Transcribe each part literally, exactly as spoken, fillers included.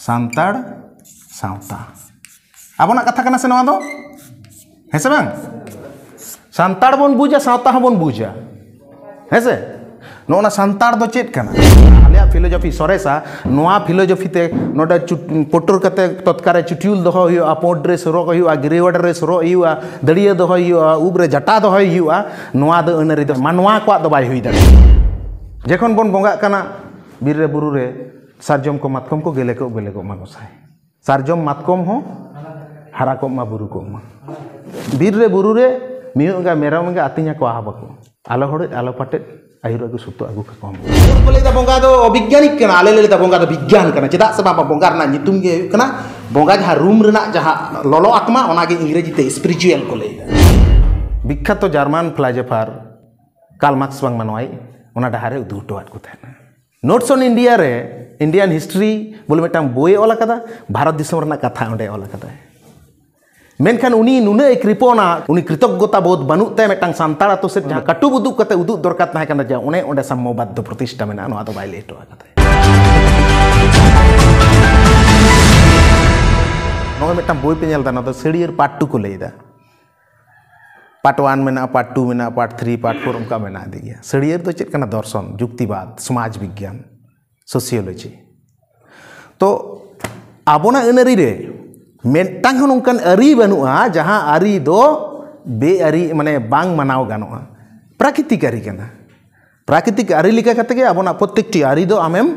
ᱥᱟᱱᱛᱟᱲ ᱥᱟᱶᱛᱟ᱾ ᱟᱵᱚᱱᱟᱜ ᱠᱟᱛᱷᱟ ᱠᱟᱱᱟ ᱥᱮ ᱱᱚᱣᱟ ᱫᱚ? ᱦᱮᱸ ᱥᱮ ᱵᱟᱝ? ᱥᱟᱱᱛᱟᱲ ᱵᱚᱱ ᱵᱩᱡᱟ, ᱥᱟᱶᱛᱟ ᱦᱚᱸᱵᱚᱱ ᱵᱩᱡᱟ᱾ ᱦᱮᱸ ᱥᱮ? ᱱᱚᱜᱼᱚ ᱱᱟ ᱥᱟᱱᱛᱟᱲ ᱫᱚ ᱪᱮᱫ ᱠᱟᱱᱟ? ᱟᱞᱮᱭᱟᱜ ᱯᱷᱤᱞᱳᱡᱚᱯᱷᱤ ᱥᱚᱨᱮᱥᱟ, ᱱᱚᱣᱟ ᱯᱷᱤᱞᱳᱡᱚᱯᱷᱤ ᱛᱮ ᱱᱚᱰᱮ ᱪᱩᱴ-, ᱯᱚᱴᱚᱨ ᱠᱟᱛᱮ ᱛᱚᱛᱠᱟᱨᱮ ᱪᱩᱴᱭᱩᱞ ᱫᱚᱦᱚ ᱦᱩᱭᱩᱜᱼᱟ, ᱯᱳᱸᱰ ᱰᱨᱮᱥ ᱦᱚᱨᱚᱜ ᱦᱩᱭᱩᱜᱼᱟ, ᱜᱨᱮ ᱚᱣᱟᱨᱰ ᱨᱮ ᱦᱚᱨᱚᱜ ᱦᱩᱭᱩᱜᱼᱟ, ᱫᱟᱹᱲᱭᱟᱹ ᱫᱚᱦᱚᱭ ᱦᱩᱭᱩᱜᱼᱟ, ᱩᱵ ᱨᱮ ᱡᱟᱴᱟ ᱫᱚᱦᱚᱭ ᱦᱩᱭᱩᱜᱼᱟ᱾ ᱱᱚᱣᱟ ᱫᱚ ᱟᱹᱱ ᱟᱹᱨᱤ ᱫᱚ ᱢᱟᱱᱣᱟ ᱠᱚᱣᱟᱜ ᱫᱚ ᱵᱟᱭ ᱦᱩᱭ ᱫᱟᱲᱮᱭᱟᱜᱼᱟ᱾ ᱡᱚᱠᱷᱚᱱ ᱵᱚᱱ ᱵᱚᱸᱜᱟᱜ ᱠᱟᱱᱟ ᱵᱤᱨ ᱨᱮ ᱵᱩᱨᱩ ᱨᱮ, ᱥᱟᱨᱡᱚᱢ ᱠᱚ ᱢᱟᱛᱠᱚᱢ ᱠᱚ ᱜᱮᱞᱮ ᱠᱚᱜ ᱵᱮᱞᱮ ᱠᱚᱜ ᱢᱟ ᱜᱚᱸᱥᱟᱭ᱾ ᱥᱟᱨᱡᱚᱢ ᱢᱟᱛᱠᱚᱢ ᱦᱚᱸ ᱦᱟᱨᱟ ᱠᱚᱜ ᱢᱟ, ᱵᱩᱨᱩ ᱠᱚᱜ ᱢᱟ᱾ ᱵᱤᱨ ᱨᱮ ᱵᱩᱨᱩ ᱨᱮ ᱢᱤᱦᱩ ᱮᱸᱜᱟ ᱢᱮᱨᱚᱢ ᱮᱸᱜᱟ ᱟᱹᱛᱤᱧ ᱟᱠᱚ ᱟᱦᱟ ᱵᱟᱠᱚ᱾ ᱟᱞᱚ ᱦᱚᱲᱮᱡ ᱟᱞᱚ ᱯᱟᱴᱮᱫ ᱟᱹᱭᱩᱨ ᱟᱹᱜᱩ ᱥᱩᱛᱩᱜ ᱟᱹᱜᱩ ᱠᱟᱠᱚ ᱢᱟ᱾ ᱦᱚᱲ ᱠᱚ ᱞᱟᱹᱭᱫᱟ ᱵᱚᱸᱜᱟ ᱫᱚ ᱚᱵᱤᱜᱽᱜᱟᱱᱤᱠ ᱠᱟᱱᱟ, ᱟᱞᱮ ᱞᱮ ᱞᱟᱹᱭᱫᱟ ᱵᱚᱸᱜᱟ ᱫᱚ ᱵᱤᱜᱽᱜᱟᱱ ᱠᱟᱱᱟ᱾ ᱪᱮᱫᱟᱜ ᱥᱮ ᱵᱟᱝ, ᱵᱚᱸᱜᱟ ᱨᱮᱱᱟᱜ ᱧᱩᱛᱩᱢ ᱜᱮ ᱦᱩᱭᱩᱜ ᱠᱟᱱᱟ, ᱵᱚᱸᱜᱟ ᱡᱟᱦᱟᱸ ᱨᱩᱢ ᱨᱮᱱᱟᱜ ᱡᱟᱦᱟᱸ ᱞᱚᱞᱚ ᱟᱠᱢᱟ, ᱚᱱᱟᱜᱮ ᱤᱝᱨᱮᱡᱤ ᱛᱮ ᱥᱯᱤᱨᱤᱪᱩᱭᱟᱞ ᱠᱚ ᱞᱟᱹᱭᱫᱟ᱾ ᱵᱤᱠᱠᱷᱟᱛᱚ ᱡᱟᱨᱢᱟᱱ ᱯᱷᱤᱞᱳᱡᱚᱯᱷᱟᱨ ᱠᱟᱨᱞ ᱢᱟᱨᱠᱥ ᱵᱟᱝᱢᱟ ᱱᱚᱣᱟᱭ ᱚᱱᱟ ᱰᱟᱦᱟᱨ ᱮ ᱩᱫᱩᱜ ᱦᱚᱴᱚᱣᱟᱫ ᱠᱚ ᱛᱟᱦᱮᱱᱟ᱾ ᱱᱳᱴᱥ ᱚᱱ ᱤᱱᱰᱤᱭᱟ ᱨᱮ ᱤᱱᱰᱤᱭᱟᱱ ᱦᱤᱥᱴᱨᱤ ᱵᱚᱞᱮ ᱢᱤᱫᱴᱟᱝ ᱵᱳᱭ ᱮ ᱚᱞ ᱟᱠᱟᱫᱟ, ᱵᱷᱟᱨᱚᱛ ᱫᱤᱥᱚᱢ ᱨᱮᱱᱟᱜ ᱠᱟᱛᱷᱟ ᱚᱸᱰᱮ ᱚᱞ ᱟᱠᱟᱫᱟᱭ᱾ ᱢᱮᱱᱠᱷᱟᱱ ᱩᱱᱤ ᱱᱩᱱᱟᱹᱜ ᱮ ᱠᱨᱤᱯᱚᱱᱟ, ᱩᱱᱤ ᱠᱨᱤᱛᱚᱜᱽᱜᱚᱛᱟ ᱵᱳᱫᱷ ᱵᱟᱹᱱᱩᱜ ᱛᱟᱭᱟ ᱢᱤᱫᱴᱟᱝ ᱥᱟᱱᱛᱟᱲ ᱟᱛᱳ ᱥᱮᱫ ᱡᱟᱦᱟᱸ ᱠᱟᱹᱴᱩᱵ ᱩᱫᱩᱜ ᱠᱟᱛᱮ ᱩᱫᱩᱜ ᱫᱚᱨᱠᱟᱨ ᱛᱟᱦᱮᱸ ᱠᱟᱱᱟ ᱡᱮ ᱚᱱᱮ ᱚᱸᱰᱮ ᱥᱟᱢᱢᱚᱵᱟᱫ ᱫᱚ ᱯᱨᱚᱛᱤᱥᱴᱷᱟ ᱢᱮᱱᱟᱜᱼᱟ, ᱱᱚᱣᱟ ᱫᱚ ᱵᱟᱭ ᱞᱟᱹᱭ ᱦᱚᱴᱚ ᱟᱠᱟᱫᱟᱭ᱾ ᱱᱚᱜᱼᱚᱭ ᱢᱤᱫᱴᱟᱝ ᱵᱳᱭ ᱯᱮ ᱧᱮᱞ ᱮᱫᱟ, ᱱᱚᱣᱟ ᱫᱚ ᱥᱟᱹᱲᱤᱭᱟᱹᱨ ᱯᱟᱴ ᱴᱩ ᱠᱚ ᱞᱟᱹᱭ ᱮᱫᱟ᱾ ᱯᱟᱨᱴ ᱳᱣᱟᱱ ᱢᱮᱱᱟᱜᱼᱟ, ᱯᱟᱨᱴ ᱴᱩ ᱢᱮᱱᱟᱜᱼᱟ, ᱯᱟᱨᱴ ᱛᱷᱨᱤ, ᱯᱟᱨᱴ ᱯᱷᱳᱨ, ᱚᱱᱠᱟ ᱢᱮᱱᱟᱜ ᱤᱫᱤ ᱜᱮᱭᱟ᱾ ᱥᱟᱹᱲᱤᱭᱟᱹᱨ ᱫᱚ ᱪᱮᱫ ᱠᱟᱱᱟ? ᱫᱚᱨᱥᱚᱱ, ᱡᱩᱠᱛᱤᱵᱟᱫ, ᱥᱚᱢᱟᱡᱽ ᱵᱤᱜᱽᱜᱟᱱ, ᱥᱳᱥᱤᱭᱳᱞᱚᱡᱤ᱾ ᱛᱚ ᱟᱵᱚᱱᱟᱜ ᱟᱹᱱ ᱟᱹᱨᱤ ᱨᱮ ᱢᱤᱫᱴᱟᱝ ᱦᱚᱸ ᱱᱚᱝᱠᱟᱱ ᱟᱹᱨᱤ ᱵᱟᱹᱱᱩᱜᱼᱟ ᱡᱟᱦᱟᱸ ᱟᱹᱨᱤ ᱫᱚ ᱵᱮᱼᱟᱹᱨᱤ, ᱢᱟᱱᱮ ᱵᱟᱝ ᱢᱟᱱᱟᱣ ᱜᱟᱱᱚᱜᱼᱟ᱾ ᱯᱨᱟᱠᱨᱤᱛᱤᱠ ᱟᱹᱨᱤ ᱠᱟᱱᱟ᱾ ᱯᱨᱟᱠᱨᱤᱛᱤᱠ ᱟᱹᱨᱤ ᱞᱮᱠᱟ ᱠᱟᱛᱮ ᱜᱮ ᱟᱵᱚᱱᱟᱜ ᱯᱨᱚᱛᱮᱠᱴᱤ ᱟᱹᱨᱤ ᱫᱚ ᱟᱢᱮᱢ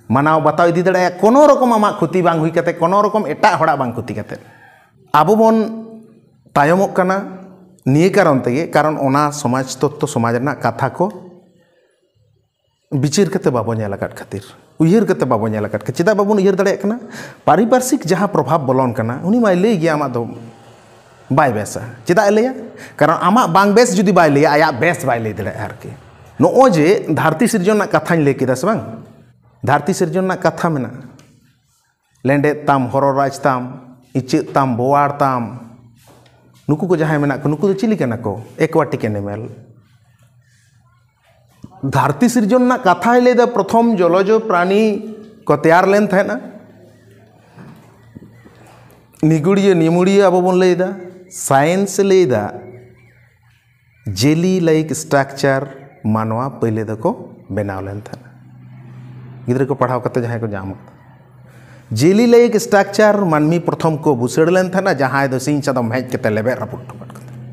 ᱢᱟᱱᱟᱣ ᱵᱟᱛᱟᱣ ᱤᱫᱤ ᱫᱟᱲᱮᱭᱟᱜᱼᱟ, ᱠᱳᱱᱳ ᱨᱚᱠᱚᱢ ᱟᱢᱟᱜ ᱠᱷᱚᱛᱤ ᱵᱟᱝ ᱦᱩᱭ ᱠᱟᱛᱮ, ᱠᱳᱱᱳ ᱨᱚᱠᱚᱢ ᱮᱴᱟᱜ ᱦᱚᱲᱟᱜ ᱵᱟᱝ ᱠᱷᱚᱛᱤ ᱠᱟᱛᱮ᱾ ᱟᱵᱚ ᱵᱚᱱ ᱛᱟᱭᱚᱢᱚᱜ ᱠᱟᱱᱟ ᱱᱤᱭᱟᱹ ᱠᱟᱨᱚᱱ ᱛᱮᱜᱮ, ᱠᱟᱨᱚᱱ ᱚᱱᱟ ᱥᱚᱢᱟᱡᱽ ᱛᱚᱛᱛᱚ, ᱥᱚᱢᱟᱡᱽ ᱨᱮᱱᱟᱜ ᱠᱟᱛᱷᱟ ᱠᱚ ᱵᱤᱪᱟᱹᱨ ᱠᱟᱛᱮ ᱵᱟᱵᱚ ᱧᱮᱞ ᱟᱠᱟᱫ ᱠᱷᱟᱹᱛᱤᱨ, ᱩᱭᱦᱟᱹᱨ ᱠᱟᱛᱮ ᱵᱟᱵᱚ ᱧᱮᱞ ᱟᱠᱟᱫ ᱠᱷᱟᱹᱛᱤᱨ᱾ ᱪᱮᱫᱟᱜ ᱵᱟᱵᱚᱱ ᱩᱭᱦᱟᱹᱨ ᱫᱟᱲᱮᱭᱟᱜ ᱠᱟᱱᱟ? ᱯᱟᱨᱤᱯᱟᱨᱥᱤᱠ ᱡᱟᱦᱟᱸ ᱯᱨᱚᱵᱷᱟᱵᱽ ᱵᱚᱞᱚᱱ ᱠᱟᱱᱟ, ᱩᱱᱤ ᱢᱟᱭ ᱞᱟᱹᱭ ᱜᱮᱭᱟ ᱟᱢᱟᱜ ᱫᱚ ᱵᱟᱭ ᱵᱮᱥᱟ᱾ ᱪᱮᱫᱟᱜ ᱮ ᱞᱟᱹᱭᱟ? ᱠᱟᱨᱚᱱ ᱟᱢᱟᱜ ᱵᱟᱝ ᱵᱮᱥ ᱡᱩᱫᱤ ᱵᱟᱭ ᱞᱟᱹᱭᱟ, ᱟᱭᱟᱜ ᱵᱮᱥ ᱵᱟᱭ ᱞᱟᱹᱭ ᱫᱟᱲᱮᱭᱟᱜᱼᱟ ᱟᱨᱠᱤ᱾ ᱱᱚᱜᱼᱚᱭ ᱡᱮ ᱫᱷᱟᱹᱨᱛᱤ ᱥᱤᱨᱡᱚᱱ ᱨᱮᱱᱟᱜ ᱠᱟᱛᱷᱟᱧ ᱞᱟᱹᱭ ᱠᱮᱫᱟ ᱥᱮ ᱵᱟᱝ, ᱫᱷᱟᱹᱨᱛᱤ ᱥᱤᱨᱡᱚᱱ ᱨᱮᱱᱟᱜ ᱠᱟᱛᱷᱟ ᱢᱮᱱᱟᱜᱼᱟ, ᱞᱮᱸᱰᱮᱫ ᱛᱟᱢ, ᱦᱚᱨᱚ ᱨᱟᱡᱽ ᱛᱟᱢ, ᱤᱪᱟᱹᱜ ᱛᱟᱢ, ᱵᱳᱣᱟᱲ ᱛᱟᱢ, ᱱᱩᱠᱩ ᱠᱚ ᱡᱟᱦᱟᱸᱭ ᱢᱮᱱᱟᱜ ᱠᱚ, ᱱᱩᱠᱩ ᱫᱚ ᱪᱤᱞᱤ ᱠᱟᱱᱟ ᱠᱚ? ᱮᱠᱣᱟᱴᱤᱠ ᱮᱱᱤᱢᱮᱞ᱾ ᱫᱷᱟᱹᱨᱛᱤ ᱥᱤᱨᱡᱚᱱ ᱨᱮᱱᱟᱜ ᱠᱟᱛᱷᱟᱭ ᱞᱟᱹᱭᱫᱟ, ᱯᱨᱚᱛᱷᱚᱢ ᱡᱚᱞᱚᱡᱚ ᱯᱨᱟᱱᱤ ᱠᱚ ᱛᱮᱭᱟᱨ ᱞᱮᱱ ᱛᱟᱦᱮᱸᱱᱟ᱾ ᱱᱤᱜᱩᱲᱤᱭᱟᱹ ᱱᱤᱢᱩᱲᱤᱭᱟᱹ ᱟᱵᱚ ᱵᱚᱱ ᱞᱟᱹᱭᱫᱟ, ᱥᱟᱭᱮᱱᱥ ᱮ ᱞᱟᱹᱭᱫᱟ ᱡᱮᱞᱤ ᱞᱟᱭᱤᱠ ᱥᱴᱨᱟᱠᱪᱟᱨ ᱢᱟᱱᱣᱟ ᱯᱟᱹᱭᱞᱟᱹ ᱫᱚᱠᱚ ᱵᱮᱱᱟᱣ ᱞᱮᱱ ᱛᱟᱦᱮᱱᱟ᱾ ᱜᱤᱫᱽᱨᱟᱹ ᱠᱚ ᱯᱟᱲᱦᱟᱣ ᱠᱟᱛᱮ ᱡᱟᱦᱟᱸᱭ ᱠᱚ ᱧᱟᱢ ᱠᱟᱫᱟ, ᱡᱮᱞᱤ ᱞᱟᱭᱤᱠ ᱥᱴᱨᱟᱠᱪᱟᱨ ᱢᱟᱹᱱᱢᱤ ᱯᱨᱚᱛᱷᱚᱢ ᱠᱚ ᱵᱩᱥᱟᱹᱲ ᱞᱮᱱ ᱛᱟᱦᱮᱱᱟ, ᱡᱟᱦᱟᱸᱭ ᱫᱚ ᱥᱤᱧ ᱪᱟᱸᱫᱚ ᱢᱮᱸᱫ ᱠᱟᱛᱮ ᱞᱮᱵᱮᱫ ᱨᱟᱹᱯᱩᱫ ᱦᱚᱴᱚ ᱠᱟᱫ ᱠᱚ ᱛᱟᱦᱮᱱᱟ᱾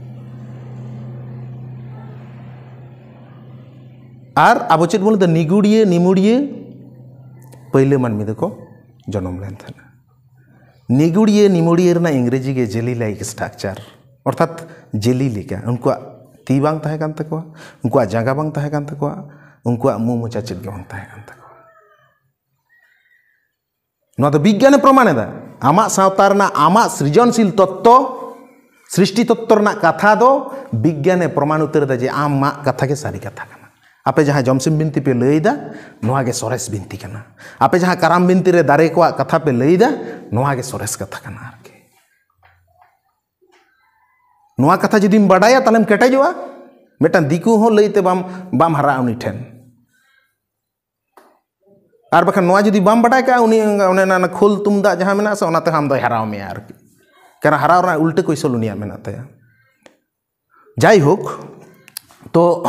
ᱟᱨ ᱟᱵᱚ ᱪᱮᱫ ᱵᱚᱱ ᱞᱟᱹᱭᱫᱟ? ᱱᱤᱜᱩᱲᱤᱭᱟᱹ ᱱᱤᱢᱩᱲᱤᱭᱟᱹ ᱯᱟᱹᱭᱞᱟᱹ ᱢᱟᱹᱱᱢᱤ ᱫᱚᱠᱚ ᱡᱚᱱᱚᱢ ᱞᱮᱱ ᱛᱟᱦᱮᱱᱟ᱾ ᱱᱤᱜᱩᱲᱤᱭᱟᱹ ᱱᱤᱢᱩᱲᱤᱭᱟᱹ ᱨᱮᱱᱟᱜ ᱤᱝᱨᱮᱡᱤ ᱜᱮ ᱡᱮᱞᱤ ᱞᱟᱭᱤᱠ ᱥᱴᱨᱟᱠᱪᱟᱨ, ᱚᱨᱛᱷᱟᱛ ᱡᱮᱞᱤ ᱞᱮᱠᱟ᱾ ᱩᱱᱠᱩᱣᱟᱜ ᱛᱤ ᱵᱟᱝ ᱛᱟᱦᱮᱸ ᱠᱟᱱ ᱛᱟᱠᱚᱣᱟ, ᱩᱱᱠᱩᱣᱟᱜ ᱡᱟᱸᱜᱟ ᱵᱟᱝ ᱛᱟᱦᱮᱸ ᱠᱟᱱ ᱛᱟᱠᱚᱣᱟ, ᱩᱱᱠᱩᱣᱟᱜ ᱢᱩ ᱢᱚᱪᱟ ᱪᱮᱫ ᱜᱮ ᱵᱟᱝ ᱛᱟᱦᱮᱸ ᱠᱟᱱ ᱛᱟᱠᱚᱣᱟ᱾ ᱱᱚᱣᱟ ᱫᱚ ᱵᱤᱜᱽᱜᱟᱱᱮ ᱯᱨᱚᱢᱟᱱ ᱮᱫᱟ᱾ ᱟᱢᱟᱜ ᱥᱟᱶᱛᱟ ᱨᱮᱱᱟᱜ ᱟᱢᱟᱜ ᱥᱨᱤᱡᱚᱱᱥᱤᱞ ᱛᱚᱛᱛᱚ, ᱥᱨᱤᱥᱴᱤ ᱛᱚᱛᱛᱚ ᱨᱮᱱᱟᱜ ᱠᱟᱛᱷᱟ ᱫᱚ ᱵᱤᱜᱽᱜᱟᱱᱮ ᱯᱨᱚᱢᱟᱱ ᱩᱛᱟᱹᱨ ᱮᱫᱟ ᱡᱮ ᱟᱢᱟᱜ ᱠᱟᱛᱷᱟ ᱜᱮ ᱥᱟᱹᱨᱤ ᱠᱟᱛᱷᱟ ᱠᱟᱱᱟ᱾ ᱟᱯᱮ ᱡᱟᱦᱟᱸ ᱡᱚᱢᱥᱤᱢ ᱵᱤᱱᱛᱤ ᱯᱮ ᱞᱟᱹᱭ ᱮᱫᱟ, ᱱᱚᱣᱟ ᱜᱮ ᱥᱚᱨᱮᱥ ᱵᱤᱱᱛᱤ ᱠᱟᱱᱟ᱾ ᱟᱯᱮ ᱡᱟᱦᱟᱸ ᱠᱟᱨᱟᱢ ᱵᱤᱱᱛᱤ ᱨᱮ ᱫᱟᱨᱮ ᱠᱚᱣᱟᱜ ᱠᱟᱛᱷᱟ ᱯᱮ ᱞᱟᱹᱭ ᱮᱫᱟ, ᱱᱚᱣᱟ ᱜᱮ ᱥᱚᱨᱮᱥ ᱠᱟᱛᱷᱟ ᱠᱟᱱᱟ ᱟᱨᱠᱤ᱾ ᱱᱚᱣᱟ ᱠᱟᱛᱷᱟ ᱡᱩᱫᱤᱢ ᱵᱟᱰᱟᱭᱟ, ᱛᱟᱦᱞᱮᱢ ᱠᱮᱴᱮᱡᱚᱜᱼᱟ᱾ ᱢᱤᱫᱴᱟᱝ ᱫᱤᱠᱩ ᱦᱚᱸ ᱞᱟᱹᱭᱛᱮ ᱵᱟᱢ, ᱵᱟᱢ ᱦᱟᱨᱟᱜᱼᱟ ᱩᱱᱤ ᱴᱷᱮᱱ᱾ ᱟᱨ ᱵᱟᱠᱷᱟᱱ ᱱᱚᱣᱟ ᱡᱩᱫᱤ ᱵᱟᱢ ᱵᱟᱰᱟᱭ ᱠᱟᱜᱼᱟ, ᱩᱱᱤ ᱚᱱᱮ ᱚᱱᱟ ᱠᱷᱳᱞ ᱛᱩᱢᱫᱟᱜ ᱡᱟᱦᱟᱸ ᱢᱮᱱᱟᱜᱼᱟ ᱥᱮ, ᱚᱱᱟᱛᱮ ᱟᱢ ᱫᱚᱭ ᱦᱟᱨᱟᱣ ᱢᱮᱭᱟ ᱟᱨᱠᱤ᱾ ᱠᱟᱨᱚᱱ ᱦᱟᱨᱟᱣ ᱨᱮᱱᱟᱜ ᱩᱞᱴᱟᱹ ᱠᱚᱭᱥᱚᱞ ᱩᱱᱤᱭᱟᱜ ᱢᱮᱱᱟᱜ ᱛᱟᱭᱟ᱾ ᱡᱟᱭ ᱦᱳᱠ, ᱛᱚ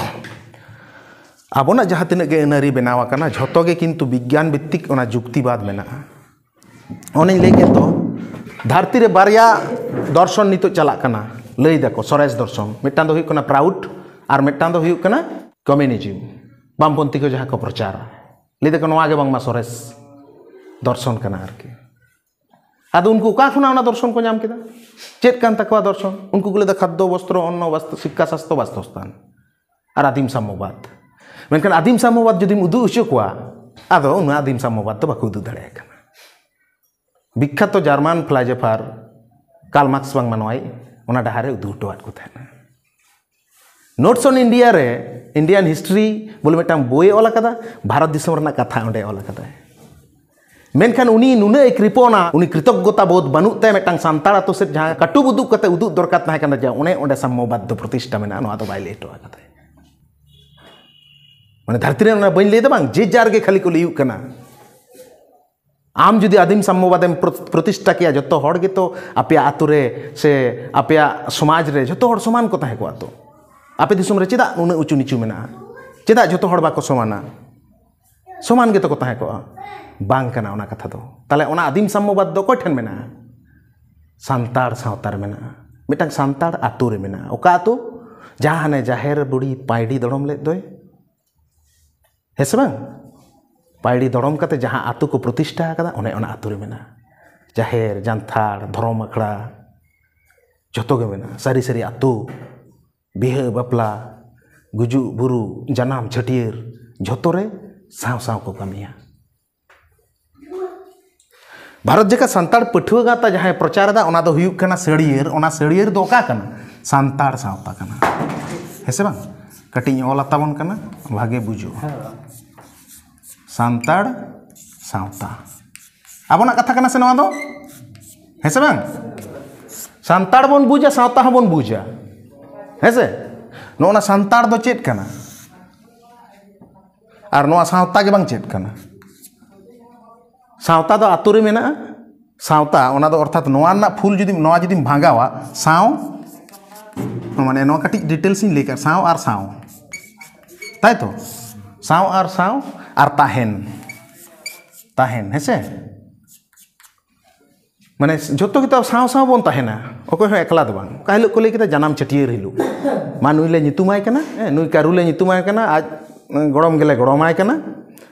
ᱟᱵᱚᱱᱟᱜ ᱡᱟᱦᱟᱸ ᱛᱤᱱᱟᱹᱜ ᱜᱮ ᱟᱹᱱᱟᱹᱨᱤ ᱵᱮᱱᱟᱣ ᱟᱠᱟᱱᱟ, ᱡᱷᱚᱛᱚ ᱜᱮ ᱠᱤᱱᱛᱩ ᱵᱤᱜᱽᱜᱟᱱ ᱵᱷᱤᱛᱛᱤᱠ ᱚᱱᱟ ᱡᱩᱠᱛᱤᱵᱟᱫᱽ ᱢᱮᱱᱟᱜᱼᱟ᱾ ᱚᱱᱮᱧ ᱞᱟᱹᱭ ᱠᱮᱫ ᱫᱚ, ᱫᱷᱟᱹᱨᱛᱤ ᱨᱮ ᱵᱟᱨᱭᱟ ᱫᱚᱨᱥᱚᱱ ᱱᱤᱛᱚᱜ ᱪᱟᱞᱟᱜ ᱠᱟᱱᱟ, ᱞᱟᱹᱭ ᱫᱟᱠᱚ ᱥᱚᱨᱮᱥ ᱫᱚᱨᱥᱚᱱ᱾ ᱢᱤᱫᱴᱟᱝ ᱫᱚ ᱦᱩᱭᱩᱜ ᱠᱟᱱᱟ ᱯᱨᱟᱣᱩᱰ ᱟᱨ ᱢᱤᱫᱴᱟᱝ ᱫᱚ ᱦᱩᱭᱩᱜ ᱠᱟᱱᱟ ᱠᱚᱢᱤᱭᱩᱱᱤᱡᱚᱢ, ᱵᱟᱢᱯᱚᱱᱛᱷᱤ ᱠᱚ ᱡᱟᱦᱟᱸ ᱠᱚ ᱯᱨᱚᱪᱟᱨᱟ᱾ ᱞᱟᱹᱭ ᱫᱟᱠᱚ ᱱᱚᱣᱟ ᱜᱮ ᱵᱟᱝᱢᱟ ᱥᱚᱨᱮᱥ ᱫᱚᱨᱥᱚᱱ ᱠᱟᱱᱟ ᱟᱨᱠᱤ᱾ ᱟᱫᱚ ᱩᱱᱠᱩ ᱚᱠᱟ ᱠᱷᱚᱱᱟᱜ ᱚᱱᱟ ᱫᱚᱨᱥᱚᱱ ᱠᱚ ᱧᱟᱢ ᱠᱮᱫᱟ? ᱪᱮᱫ ᱠᱟᱱ ᱛᱟᱠᱚᱣᱟ ᱫᱚᱨᱥᱚᱱ? ᱩᱱᱠᱩ ᱠᱚ ᱞᱟᱹᱭᱫᱟ ᱠᱷᱟᱫᱽᱫᱚ, ᱵᱚᱥᱛᱨᱚ, ᱚᱱᱱᱚ, ᱵᱟᱥᱛᱚ, ᱥᱤᱠᱠᱷᱟ, ᱥᱟᱥᱛᱚ, ᱵᱟᱥᱛᱚᱥᱛᱷᱟᱱ ᱟᱨ ᱟᱹᱫᱤᱢ ᱥᱟᱢᱢᱚᱵᱟᱫᱽ᱾ ᱢᱮᱱᱠᱷᱟᱱ ᱟᱹᱫᱤᱢ ᱥᱟᱢᱢᱚᱵᱟᱫᱽ ᱡᱩᱫᱤᱢ ᱩᱫᱩᱜ ᱦᱚᱪᱚ ᱠᱚᱣᱟ, ᱟᱫᱚ ᱚᱱᱟ ᱟᱹᱫᱤᱢ ᱥᱟᱢᱢᱚᱵᱟᱫᱽ ᱫᱚ ᱵᱟᱠᱚ ᱩᱫᱩᱜ ᱫᱟᱲᱮᱭᱟᱜ ᱠᱟᱱᱟ᱾ ᱵᱤᱠᱠᱷᱟᱛᱚ ᱡᱟᱨᱢᱟᱱ ᱯᱷᱤᱞᱳᱡᱚᱯᱷᱟᱨ ᱠᱟᱨᱞ ᱢᱟᱨᱠᱥ ᱵᱟᱝᱢᱟ ᱱᱚᱣᱟᱭ, ᱚᱱᱟ ᱰᱟᱦᱟᱨ ᱨᱮ ᱩᱫᱩᱜ ᱦᱚᱴᱚᱣᱟᱫ ᱠᱚ ᱛᱟᱦᱮᱱᱟ᱾ ᱱᱳᱴᱥ ᱚᱱ ᱤᱱᱰᱤᱭᱟ ᱨᱮ, ᱤᱱᱰᱤᱭᱟᱱ ᱦᱤᱥᱴᱨᱤ ᱵᱚᱞᱮ ᱢᱤᱫᱴᱟᱝ ᱵᱳᱭᱮ ᱚᱞ ᱟᱠᱟᱫᱟ, ᱵᱷᱟᱨᱚᱛ ᱫᱤᱥᱚᱢ ᱨᱮᱱᱟᱜ ᱠᱟᱛᱷᱟ ᱚᱸᱰᱮ ᱚᱞ ᱟᱠᱟᱫᱟᱭ᱾ ᱢᱮᱱᱠᱷᱟᱱ ᱩᱱᱤ ᱱᱩᱱᱟᱹᱜ ᱮ ᱠᱨᱤᱯᱚᱱᱟ, ᱩᱱᱤ ᱠᱨᱤᱛᱚᱜᱽᱜᱚᱛᱟ ᱵᱳᱫᱷ ᱵᱟᱹᱱᱩᱜ ᱛᱟᱭᱟ ᱢᱤᱫᱴᱟᱝ ᱥᱟᱱᱛᱟᱲ ᱟᱛᱳ ᱥᱮᱫ ᱡᱟᱦᱟᱸ ᱠᱟᱹᱴᱩᱵ ᱩᱫᱩᱜ ᱠᱟᱛᱮ ᱩᱫᱩᱜ ᱫᱚᱨᱠᱟᱨ ᱛᱟᱦᱮᱸ ᱠᱟᱱᱟ ᱡᱮ ᱚᱱᱮ ᱚᱸᱰᱮ ᱥᱟᱢᱢᱚᱵᱟᱫᱽ ᱫᱚ ᱯᱨᱚᱛᱤᱥᱴᱷᱟ ᱢᱮᱱᱟᱜᱼᱟ, ᱱᱚᱣᱟ ᱫᱚ ᱵᱟᱭ ᱞᱟᱹᱭ ᱦᱚᱴᱚ ᱟᱠᱟᱫᱟᱭ᱾ ᱢᱟᱱᱮ ᱫᱷᱟᱹᱨᱛᱤ ᱨᱮ ᱚᱱᱟ ᱵᱟᱹᱧ ᱞᱟᱹᱭ ᱮᱫᱟ ᱵᱟᱝ, ᱡᱮ ᱡᱟᱨ ᱜᱮ ᱠᱷᱟᱹᱞᱤ ᱠᱚ ᱞᱟᱹᱭᱩᱜ ᱠᱟᱱᱟ᱾ ᱟᱢ ᱡᱩᱫᱤ ᱟᱹᱫᱤᱢ ᱥᱟᱢᱢᱚᱵᱟᱫᱮᱢ ᱯᱨᱚ- ᱯᱨᱚᱛᱤᱥᱴᱷᱟ ᱠᱮᱭᱟ, ᱡᱚᱛᱚ ᱦᱚᱲ ᱜᱮᱛᱚ ᱟᱯᱮᱭᱟᱜ ᱟᱹᱛᱩ ᱨᱮ ᱥᱮ ᱟᱯᱮᱭᱟᱜ ᱥᱚᱢᱟᱡᱽ ᱨᱮ ᱡᱚᱛᱚ ᱦᱚᱲ ᱥᱚᱢᱟᱱ ᱠᱚ ᱛᱟᱦᱮᱸ ᱠᱚᱜᱼᱟ ᱛᱚ᱾ ᱟᱯᱮ ᱫᱤᱥᱚᱢ ᱨᱮ ᱪᱮᱫᱟᱜ ᱩᱱᱟᱹᱜ ᱩᱪᱩ ᱱᱤᱪᱩ ᱢᱮᱱᱟᱜᱼᱟ? ᱪᱮᱫᱟᱜ ᱡᱚᱛᱚ ᱦᱚᱲ ᱵᱟᱠᱚ ᱥᱚᱢᱟᱱᱟ? ᱥᱚᱢᱟᱱ ᱜᱮᱛᱚ ᱠᱚ ᱛᱟᱦᱮᱸ ᱠᱚᱜᱼᱟ᱾ ᱵᱟᱝ ᱠᱟᱱᱟ ᱚᱱᱟ ᱠᱟᱛᱷᱟ ᱫᱚ᱾ ᱛᱟᱦᱞᱮ ᱚᱱᱟ ᱟᱹᱫᱤᱢ ᱥᱟᱢᱢᱚᱵᱟᱫ ᱫᱚ ᱚᱠᱚᱭ ᱴᱷᱮᱱ ᱢᱮᱱᱟᱜᱼᱟ? ᱥᱟᱱᱛᱟᱲ ᱥᱟᱶᱛᱟ ᱨᱮ ᱢᱮᱱᱟᱜᱼᱟ, ᱢᱤᱫᱴᱟᱝ ᱥᱟᱱᱛᱟᱲ ᱟᱛᱳ ᱨᱮ ᱢᱮᱱᱟᱜᱼᱟ᱾ ᱚᱠᱟ ᱟᱛᱳ? ᱡᱟᱦᱟᱸ ᱦᱟᱱᱮ ᱡᱟᱦᱮᱨ ᱵᱩᱲᱦᱤ ᱯᱟᱭᱰᱤ ᱫᱚᱲᱚᱢ ᱞᱮᱫ ᱫᱚᱭ, ᱦᱮᱸ ᱥᱮ ᱵᱟᱝ? ᱯᱟᱭᱲᱤ ᱫᱚᱲᱚᱢ ᱠᱟᱛᱮ ᱡᱟᱦᱟᱸ ᱟᱛᱳ ᱠᱚ ᱯᱨᱚᱛᱤᱥᱴᱷᱟ ᱟᱠᱟᱫᱟ, ᱚᱱᱮ ᱚᱱᱟ ᱟᱛᱳ ᱨᱮ ᱢᱮᱱᱟᱜᱼᱟ᱾ ᱡᱟᱦᱮᱨ, ᱡᱟᱱᱛᱷᱟᱲ, ᱫᱷᱚᱨᱚᱢ ᱟᱠᱷᱲᱟ, ᱡᱚᱛᱚ ᱜᱮ ᱢᱮᱱᱟᱜᱼᱟ᱾ ᱥᱟᱹᱨᱤ ᱥᱟᱹᱨᱤ ᱟᱛᱳ, ᱵᱤᱦᱟᱹ ᱵᱟᱯᱞᱟ, ᱜᱩᱡᱩᱜ ᱵᱩᱨᱩ, ᱡᱟᱱᱟᱢ ᱪᱷᱟᱹᱴᱭᱟᱹᱨ, ᱡᱷᱚᱛᱚ ᱨᱮ ᱥᱟᱶ ᱥᱟᱶ ᱠᱚ ᱠᱟᱹᱢᱤᱭᱟ᱾ ᱵᱷᱟᱨᱚᱛ ᱡᱟᱠᱟᱛ ᱥᱟᱱᱛᱟᱲ ᱯᱟᱹᱴᱷᱩᱣᱟᱹ ᱜᱟᱶᱛᱟ ᱡᱟᱦᱟᱸᱭ ᱯᱨᱚᱪᱟᱨ ᱮᱫᱟ, ᱚᱱᱟ ᱫᱚ ᱦᱩᱭᱩᱜ ᱠᱟᱱᱟ ᱥᱟᱹᱲᱭᱟᱹᱨ᱾ ᱚᱱᱟ ᱥᱟᱹᱲᱭᱟᱹᱨ ᱫᱚ ᱚᱠᱟ ᱠᱟᱱᱟ? ᱥᱟᱱᱛᱟᱲ ᱥᱟᱶᱛᱟ ᱠᱟᱱᱟ, ᱦᱮᱸ ᱥᱮ ᱵᱟᱝ? ᱠᱟᱹᱴᱤᱡ ᱤᱧ ᱚᱞ ᱟᱛᱟᱵᱚᱱ ᱠᱟᱱᱟ, ᱵᱷᱟᱜᱮ ᱵᱩᱡᱩᱜᱼᱟ᱾ ᱥᱟᱱᱛᱟᱲ ᱥᱟᱶᱛᱟ᱾ ᱟᱵᱚᱱᱟᱜ ᱠᱟᱛᱷᱟ ᱠᱟᱱᱟ ᱥᱮ ᱱᱚᱣᱟ ᱫᱚ? ᱦᱮᱸ ᱥᱮ ᱵᱟᱝ? ᱥᱟᱱᱛᱟᱲ ᱵᱚᱱ ᱵᱩᱡᱟ, ᱥᱟᱶᱛᱟ ᱦᱚᱸᱵᱚᱱ ᱵᱩᱡᱟ, ᱦᱮᱸ ᱥᱮ? ᱱᱚᱜᱼᱚ ᱱᱟ ᱥᱟᱱᱛᱟᱲ ᱫᱚ ᱪᱮᱫ ᱠᱟᱱᱟ? ᱟᱨ ᱱᱚᱣᱟ ᱥᱟᱶᱛᱟ ᱜᱮ ᱵᱟᱝ ᱪᱮᱫ ᱠᱟᱱᱟ? ᱥᱟᱶᱛᱟ ᱫᱚ ᱟᱛᱳ ᱨᱮ ᱢᱮᱱᱟᱜᱼᱟ᱾ ᱥᱟᱶᱛᱟ, ᱚᱱᱟ ᱫᱚ ᱚᱨᱛᱷᱟᱛ ᱱᱚᱣᱟ ᱨᱮᱱᱟᱜ ᱯᱷᱩᱞ ᱡᱩᱫᱤ, ᱱᱚᱣᱟ ᱡᱩᱫᱤᱢ ᱵᱷᱟᱜᱟᱣᱟ, ᱥᱟᱶ, ᱢᱟᱱᱮ ᱱᱚᱣᱟ ᱠᱟᱹᱴᱤᱡ ᱰᱤᱴᱮᱞᱥ ᱤᱧ ᱞᱟᱹᱭ ᱠᱟᱜᱼᱟ, ᱥᱟᱶ ᱟᱨ ᱥᱟᱶ, ᱛᱟᱭ ᱛᱚ? ᱥᱟᱶ ᱟᱨ ᱥᱟᱶ ᱟᱨ ᱛᱟᱦᱮᱱ, ᱛᱟᱦᱮᱱ, ᱦᱮᱸ ᱥᱮ? ᱢᱟᱱᱮ ᱡᱷᱚᱛᱚ ᱜᱮᱛᱚ ᱥᱟᱶ ᱥᱟᱶ ᱵᱚᱱ ᱛᱟᱦᱮᱱᱟ, ᱚᱠᱚᱭ ᱦᱚᱸ ᱮᱠᱞᱟ ᱫᱚ ᱵᱟᱝ᱾ ᱚᱠᱟ ᱦᱤᱞᱳᱜ ᱠᱚ ᱞᱟᱹᱭ ᱠᱮᱫᱟ, ᱡᱟᱱᱟᱢ ᱪᱷᱟᱹᱴᱭᱟᱹᱨ ᱦᱤᱞᱳᱜ, ᱢᱟ ᱱᱩᱭ ᱞᱮ ᱧᱩᱛᱩᱢᱟᱭ ᱠᱟᱱᱟ, ᱦᱮᱸ, ᱱᱩᱭ ᱠᱟᱹᱨᱩ ᱞᱮ ᱧᱩᱛᱩᱢᱟᱭ ᱠᱟᱱᱟ, ᱟᱡ ᱜᱚᱲᱚᱢ ᱜᱮᱞᱮ ᱜᱚᱲᱚᱢᱟᱭ ᱠᱟᱱᱟ,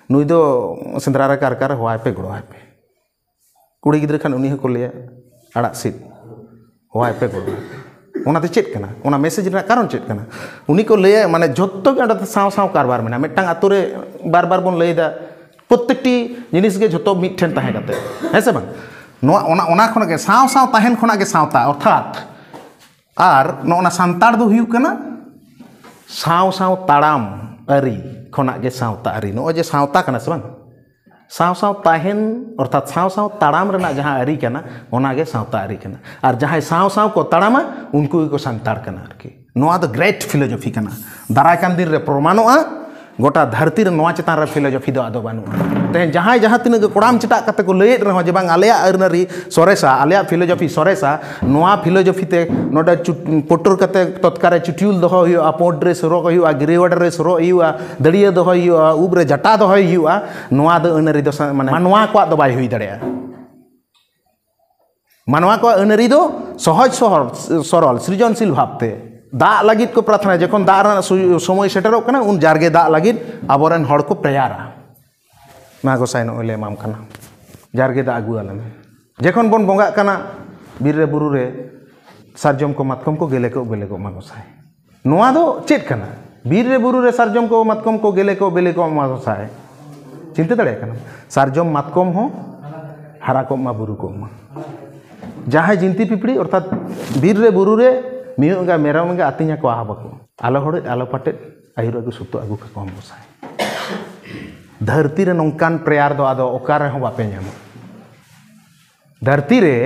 ᱱᱩᱭ ᱫᱚ ᱥᱮᱸᱫᱽᱨᱟ ᱨᱮ ᱠᱟᱨᱠᱟ ᱨᱮ ᱦᱚᱦᱚᱣᱟᱭ ᱯᱮ, ᱜᱚᱲᱚᱣᱟᱭ ᱯᱮ᱾ ᱠᱩᱲᱤ ᱜᱤᱫᱽᱨᱟᱹ ᱠᱷᱟᱱ ᱩᱱᱤ ᱦᱚᱸᱠᱚ ᱞᱟᱹᱭᱟ, ᱟᱲᱟᱜ ᱥᱤᱫ, ᱦᱚᱦᱚᱣᱟᱭ ᱯᱮ, ᱜᱚᱲᱚᱣᱟᱭ ᱯᱮ᱾ ᱚᱱᱟ ᱫᱚ ᱪᱮᱫ ᱠᱟᱱᱟ? ᱚᱱᱟ ᱢᱮᱥᱮᱡᱽ ᱨᱮᱱᱟᱜ ᱠᱟᱨᱚᱱ ᱪᱮᱫ ᱠᱟᱱᱟ? ᱩᱱᱤ ᱠᱚ ᱞᱟᱹᱭᱟ, ᱢᱟᱱᱮ ᱡᱷᱚᱛᱚ ᱜᱮ ᱚᱸᱰᱮ ᱫᱚ ᱥᱟᱶ ᱥᱟᱶ ᱠᱟᱨᱵᱟᱨ ᱢᱮᱱᱟᱜᱼᱟ᱾ ᱢᱤᱫᱴᱟᱝ ᱟᱛᱳ ᱨᱮ ᱵᱟᱨ ᱵᱟᱨ ᱵᱚᱱ ᱞᱟᱹᱭᱫᱟ, ᱯᱨᱚᱛᱮᱠᱴᱤ ᱡᱤᱱᱤᱥ ᱜᱮ ᱡᱷᱚᱛᱚ ᱢᱤᱫ ᱴᱷᱮᱱ ᱛᱟᱦᱮᱸ ᱠᱟᱛᱮ, ᱦᱮᱸ ᱥᱮ ᱵᱟᱝ? ᱱᱚᱣᱟ, ᱚᱱᱟ, ᱚᱱᱟ ᱠᱷᱚᱱᱟᱜ ᱜᱮ, ᱥᱟᱶ ᱥᱟᱶ ᱛᱟᱦᱮᱱ ᱠᱷᱚᱱᱟᱜ ᱜᱮ ᱥᱟᱶᱛᱟ, ᱚᱨᱛᱷᱟᱛ ᱟᱨ ᱱᱚᱜᱼᱚ ᱱᱟ ᱥᱟᱱᱛᱟᱲ ᱫᱚ ᱦᱩᱭᱩᱜ ᱠᱟᱱᱟ ᱥᱟᱶ ᱥᱟᱶ ᱛᱟᱲᱟᱢ ᱟᱹᱨᱤ ᱠᱷᱚᱱᱟᱜ ᱜᱮ ᱥᱟᱶᱛᱟ ᱟᱹᱨᱤ᱾ ᱱᱚᱜᱼᱚᱭ ᱡᱮ ᱥᱟᱶᱛᱟ ᱠᱟᱱᱟ ᱥᱮ ᱵᱟᱝ, ᱥᱟᱶ ᱥᱟᱶ ᱛᱟᱦᱮᱱ, ᱚᱨᱛᱷᱟᱛ ᱥᱟᱶ ᱥᱟᱶ ᱛᱟᱲᱟᱢ ᱨᱮᱱᱟᱜ ᱡᱟᱦᱟᱸ ᱟᱹᱨᱤ ᱠᱟᱱᱟ, ᱚᱱᱟ ᱜᱮ ᱥᱟᱶᱛᱟ ᱟᱹᱨᱤ ᱠᱟᱱᱟ᱾ ᱟᱨ ᱡᱟᱦᱟᱸᱭ ᱥᱟᱶ ᱥᱟᱶ ᱠᱚ ᱛᱟᱲᱟᱢᱟ, ᱩᱱᱠᱩ ᱜᱮᱠᱚ ᱥᱟᱱᱛᱟᱲ ᱠᱟᱱᱟ ᱟᱨᱠᱤ᱾ ᱱᱚᱣᱟ ᱫᱚ ᱜᱨᱮᱴ ᱯᱷᱤᱞᱳᱡᱚᱯᱷᱤ ᱠᱟᱱᱟ᱾ ᱫᱟᱨᱟᱭ ᱠᱟᱱ ᱫᱤᱱ ᱨᱮ ᱯᱨᱚᱢᱟᱱᱚᱜᱼᱟ, ᱜᱚᱴᱟ ᱫᱷᱟᱹᱨᱛᱤ ᱨᱮ ᱱᱚᱣᱟ ᱪᱮᱛᱟᱱ ᱨᱮ ᱯᱷᱤᱞᱳᱡᱚᱯᱷᱤ ᱫᱚ ᱟᱫᱚ ᱵᱟᱹᱱᱩᱜᱼᱟ᱾ ᱛᱮᱦᱮᱧ ᱡᱟᱦᱟᱸᱭ ᱡᱟᱦᱟᱸ ᱛᱤᱱᱟᱹᱜ ᱜᱮ ᱠᱚᱲᱟᱢ ᱪᱮᱴᱟᱜ ᱠᱟᱛᱮ ᱠᱚ ᱞᱟᱹᱭᱮᱫ ᱨᱮᱦᱚᱸ ᱡᱮ ᱵᱟᱝ, ᱟᱞᱮᱭᱟᱜ ᱟᱹᱱ ᱟᱹᱨᱤ ᱥᱚᱨᱮᱥᱟ, ᱟᱞᱮᱭᱟᱜ ᱯᱷᱤᱞᱳᱡᱚᱯᱷᱤ ᱥᱚᱨᱮᱥᱟ, ᱱᱚᱣᱟ ᱯᱷᱤᱞᱳᱡᱚᱯᱷᱤ ᱛᱮ ᱱᱚᱰᱮ ᱪᱩᱴ-, ᱯᱩᱴᱩᱨ ᱠᱟᱛᱮ ᱛᱚᱛᱠᱟᱨᱮ ᱪᱩᱴᱭᱩᱞ ᱫᱚᱦᱚ ᱦᱩᱭᱩᱜᱼᱟ, ᱯᱳᱸᱰ ᱰᱨᱮᱥ ᱦᱚᱨᱚᱜ ᱦᱩᱭᱩᱜᱼᱟ, ᱜᱨᱮ ᱚᱣᱟᱨᱰᱟᱨ ᱨᱮ ᱦᱚᱨᱚᱜ ᱦᱩᱭᱩᱜᱼᱟ, ᱫᱟᱹᱲᱭᱟᱹ ᱫᱚᱦᱚᱭ ᱦᱩᱭᱩᱜᱼᱟ, ᱩᱵ ᱨᱮ ᱡᱟᱴᱟ ᱫᱚᱦᱚᱭ ᱦᱩᱭᱩᱜᱼᱟ, ᱱᱚᱣᱟ ᱫᱚ ᱟᱹᱱ ᱟᱹᱨᱤ ᱫᱚ ᱥᱟ-, ᱢᱟᱱᱮ ᱢᱟᱱᱣᱟ ᱠᱚᱣᱟᱜ ᱫᱚ ᱵᱟᱭ ᱦᱩᱭ ᱫᱟᱲᱮᱭᱟᱜᱼᱟ᱾ ᱢᱟᱱᱣᱟ ᱠᱚᱣᱟᱜ ᱟᱹᱱ ᱟᱹᱨᱤ ᱫᱚ ᱥᱚᱦᱚᱡ ᱥᱚᱦᱚᱞ, ᱥᱚᱨᱚᱞ, ᱥᱨᱤᱡᱚᱱᱥᱤᱞ ᱵᱷᱟᱵᱽᱛᱮ᱾ ᱫᱟᱜ ᱞᱟᱹᱜᱤᱫ ᱠᱚ ᱯᱨᱟᱨᱛᱷᱱᱟᱭᱟ, ᱡᱚᱠᱷᱚᱱ ᱫᱟᱜ ᱨᱮᱱᱟᱜ ᱥᱩ-, ᱥᱚᱢᱚᱭ ᱥᱮᱴᱮᱨᱚᱜ ᱠᱟᱱᱟ, ᱩᱱ ᱡᱟᱨᱜᱮ ᱫᱟᱜ ᱞᱟᱹᱜᱤᱫ ᱟᱵᱚᱨᱮᱱ ᱦᱚᱲ ᱠᱚ ᱯᱨᱮᱭᱟᱨᱟ᱾ ᱢᱟ ᱜᱚᱸᱥᱟᱭ, ᱱᱚᱜᱼᱚᱭ ᱞᱮ ᱮᱢᱟᱢ ᱠᱟᱱᱟ, ᱡᱟᱨᱜᱮ ᱫᱟᱜ ᱟᱹᱜᱩ ᱟᱞᱮ ᱢᱮ᱾ ᱡᱚᱠᱷᱚᱱ ᱵᱚᱱ ᱵᱚᱸᱜᱟᱜ ᱠᱟᱱᱟ ᱵᱤᱨ ᱨᱮ ᱵᱩᱨᱩ ᱨᱮ, ᱥᱟᱨᱡᱚᱢ ᱠᱚ ᱢᱟᱛᱠᱚᱢ ᱠᱚ ᱜᱮᱞᱮ ᱠᱚᱜ ᱵᱮᱞᱮ ᱠᱚᱜ ᱢᱟ ᱜᱚᱸᱥᱟᱭ᱾ ᱱᱚᱣᱟ ᱫᱚ ᱪᱮᱫ ᱠᱟᱱᱟ? ᱵᱤᱨ ᱨᱮ ᱵᱩᱨᱩ ᱨᱮ ᱥᱟᱨᱡᱚᱢ ᱠᱚ ᱢᱟᱛᱠᱚᱢ ᱠᱚ ᱜᱮᱞᱮ ᱠᱚᱜ ᱵᱮᱞᱮ ᱠᱚᱜ ᱢᱟ ᱜᱚᱸᱥᱟᱭ᱾ ᱪᱤᱱᱛᱟᱹ ᱫᱟᱲᱮᱭᱟᱜ ᱠᱟᱱᱟ? ᱥᱟᱨᱡᱚᱢ ᱢᱟᱛᱠᱚᱢ ᱦᱚᱸ ᱦᱟᱨᱟ ᱠᱚᱜ ᱢᱟ, ᱵᱩᱨᱩ ᱠᱚᱜ ᱢᱟ᱾ ᱡᱟᱦᱟᱸᱭ ᱡᱤᱱᱛᱤ ᱯᱤᱯᱤᱲᱤ ᱚᱨᱛᱷᱟᱛ ᱵᱤᱨ ᱨᱮ ᱵᱩᱨᱩ ᱨᱮ ᱢᱤᱦᱩ ᱮᱸᱜᱟ ᱢᱮᱨᱚᱢ ᱮᱸᱜᱟ ᱟᱹᱛᱤᱧ ᱟᱠᱚ ᱟᱦᱟ ᱵᱟᱠᱚ᱾ ᱟᱞᱚ ᱦᱚᱲᱮᱡ ᱟᱞᱚ ᱯᱟᱴᱮᱫ ᱟᱹᱭᱩᱨ ᱟᱹᱜᱩ ᱥᱩᱛᱩ ᱟᱹᱜᱩ ᱠᱟᱠᱚᱣᱟᱢ ᱜᱚᱸᱥᱟᱭ᱾ ᱫᱷᱟᱹᱨᱛᱤ ᱨᱮ ᱱᱚᱝᱠᱟᱱ ᱯᱨᱮᱭᱟᱨ ᱫᱚ ᱟᱫᱚ ᱚᱠᱟ ᱨᱮᱦᱚᱸ ᱵᱟᱯᱮ ᱧᱟᱢᱟ᱾ ᱫᱷᱟᱹᱨᱛᱤ ᱨᱮ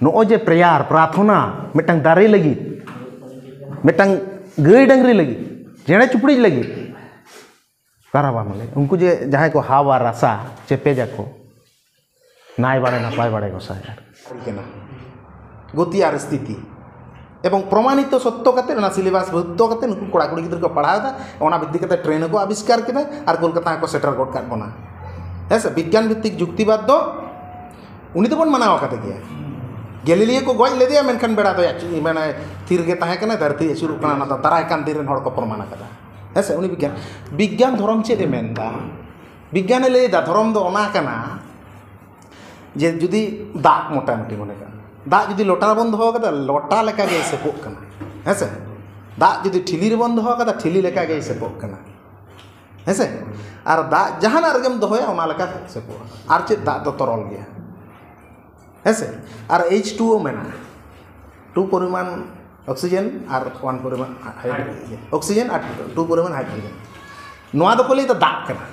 ᱱᱚᱜᱼᱚᱭ ᱡᱮ ᱯᱨᱮᱭᱟᱨ, ᱯᱨᱟᱨᱛᱷᱚᱱᱟ, ᱢᱤᱫᱴᱟᱝ ᱫᱟᱨᱮ ᱞᱟᱹᱜᱤᱫ, ᱢᱤᱫᱴᱟᱝ ᱜᱟᱹᱭ ᱰᱟᱹᱝᱨᱤ ᱞᱟᱹᱜᱤᱫ, ᱪᱮᱬᱮ ᱪᱩᱯᱲᱤᱡ ᱞᱟᱹᱜᱤᱫ, ᱚᱠᱟᱨᱮ ᱵᱟᱢ ᱞᱟᱹᱭ? ᱩᱱᱠᱩ ᱡᱮ ᱡᱟᱦᱟᱸᱭ ᱠᱚ ᱦᱟᱣᱟ ᱨᱟᱥᱟ ᱪᱮᱯᱮᱡᱟᱠᱚ, ᱱᱟᱭ ᱵᱟᱲᱮ ᱱᱟᱯᱟᱭ ᱵᱟᱲᱮ ᱜᱚᱸᱥᱟᱭ ᱟᱨᱠᱤ᱾ ᱠᱟᱱᱟ ᱜᱚᱛᱤ ᱟᱨ ᱥᱛᱷᱤᱛᱤ᱾ ᱮᱵᱚᱝ ᱯᱨᱚᱢᱟᱱᱤᱛᱚ ᱥᱚᱛᱛᱚ ᱠᱟᱛᱮ, ᱚᱱᱟ ᱥᱤᱞᱮᱵᱟᱥ ᱵᱷᱩᱠᱛᱚ ᱠᱟᱛᱮ ᱱᱩᱠᱩ ᱠᱚᱲᱟ ᱠᱩᱲᱤ ᱜᱤᱫᱽᱨᱟᱹ ᱠᱚ ᱯᱟᱲᱦᱟᱣ ᱮᱫᱟ, ᱚᱱᱟ ᱵᱤᱫᱽᱫᱷᱤ ᱠᱟᱛᱮ ᱴᱨᱮᱱ ᱦᱚᱸᱠᱚ ᱟᱵᱤᱥᱠᱟᱨ ᱠᱮᱫᱟ ᱟᱨ ᱠᱳᱞᱠᱟᱛᱟ ᱦᱚᱸᱠᱚ ᱥᱮᱴᱮᱨ ᱜᱚᱫ ᱠᱟᱜ ᱵᱚᱱᱟ᱾ ᱦᱮᱸ ᱥᱮ, ᱵᱤᱜᱽᱜᱟᱱ ᱵᱷᱤᱛᱛᱤᱠ ᱡᱩᱠᱛᱤᱵᱟᱫ ᱫᱚ ᱩᱱᱤ ᱫᱚᱵᱚᱱ ᱢᱟᱱᱟᱣ ᱟᱠᱟᱫᱮ ᱜᱮᱭᱟ᱾ ᱜᱮᱞᱤᱞᱤᱭᱳ ᱠᱚ ᱜᱚᱡ ᱞᱮᱫᱮᱭᱟ, ᱢᱮᱱᱠᱷᱟᱱ ᱵᱮᱲᱟ ᱫᱚᱭ ᱟᱹᱪᱩ-, ᱢᱟᱱᱮ ᱛᱷᱤᱨ ᱜᱮ ᱛᱟᱦᱮᱸ ᱠᱟᱱᱟ, ᱫᱷᱟᱹᱨᱛᱤ ᱟᱹᱪᱩᱨᱚᱜ ᱠᱟᱱᱟ, ᱚᱱᱟ ᱫᱚ ᱫᱟᱨᱟᱭ ᱠᱟᱱ ᱫᱤᱱ ᱨᱮᱱ ᱦᱚᱲ ᱠᱚ ᱯᱨᱚᱢᱟᱱ ᱟᱠᱟᱫᱟ᱾ ᱦᱮᱸ ᱥᱮ, ᱩᱱᱤ ᱵᱤᱜᱽᱜᱟᱱ, ᱵᱤᱜᱽᱜᱟᱱ ᱫᱷᱚᱨᱚᱢ ᱪᱮᱫ ᱮ ᱢᱮᱱᱫᱟ? ᱵᱤᱜᱽᱜᱟᱱᱮ ᱞᱟᱹᱭᱫᱟ ᱫᱷᱚᱨᱚᱢ ᱫᱚ ᱚᱱᱟ ᱠᱟᱱᱟ ᱡᱮ ᱡᱩᱫᱤ ᱫᱟᱜ ᱢᱚᱴᱟᱢᱩᱴᱤ ᱢᱚᱱᱮ ᱠᱟᱜ ᱢᱮ, ᱫᱟᱜ ᱡᱩᱫᱤ ᱞᱚᱴᱟ ᱨᱮᱵᱚᱱ ᱫᱚᱦᱚ ᱠᱟᱫᱟ, ᱞᱚᱴᱟ ᱞᱮᱠᱟ ᱜᱮ ᱥᱮᱯᱚᱜ ᱠᱟᱱᱟ, ᱦᱮᱸ ᱥᱮ? ᱫᱟᱜ ᱡᱩᱫᱤ ᱴᱷᱤᱞᱤ ᱨᱮᱵᱚᱱ ᱫᱚᱦᱚ ᱠᱟᱫᱟ, ᱴᱷᱤᱞᱤ ᱞᱮᱠᱟ ᱜᱮ ᱥᱮᱯᱚᱜ ᱠᱟᱱᱟ, ᱦᱮᱸ ᱥᱮ? ᱟᱨ ᱫᱟᱜ ᱡᱟᱦᱟᱱᱟᱜ ᱨᱮᱜᱮᱢ ᱫᱚᱦᱚᱭᱟ, ᱚᱱᱟ ᱞᱮᱠᱟ ᱥᱮᱯᱚᱜᱼᱟ᱾ ᱟᱨ ᱪᱮᱫ, ᱫᱟᱜ ᱫᱚ ᱛᱚᱨᱚᱞ ᱜᱮᱭᱟ, ᱦᱮᱸ ᱥᱮ? ᱟᱨ ᱮᱭᱤᱪ ᱴᱩ ᱳ ᱢᱮᱱᱟᱜᱼᱟ, ᱴᱩ ᱯᱚᱨᱤᱢᱟᱱ ᱚᱠᱥᱤᱡᱮᱱ ᱟᱨ ᱳᱣᱟᱱ ᱯᱚᱨᱤᱢᱟᱱ ᱦᱟᱭᱰᱨᱳᱡᱮᱱ, ᱚᱠᱥᱤᱡᱮᱱ ᱟᱨ ᱴᱩ ᱯᱚᱨᱤᱢᱟᱱ ᱦᱟᱭᱰᱨᱳᱡᱮᱱ᱾ ᱱᱚᱣᱟ ᱫᱚᱠᱚ ᱞᱟᱹᱭᱫᱟ ᱫᱟᱜ ᱠᱟᱱᱟ᱾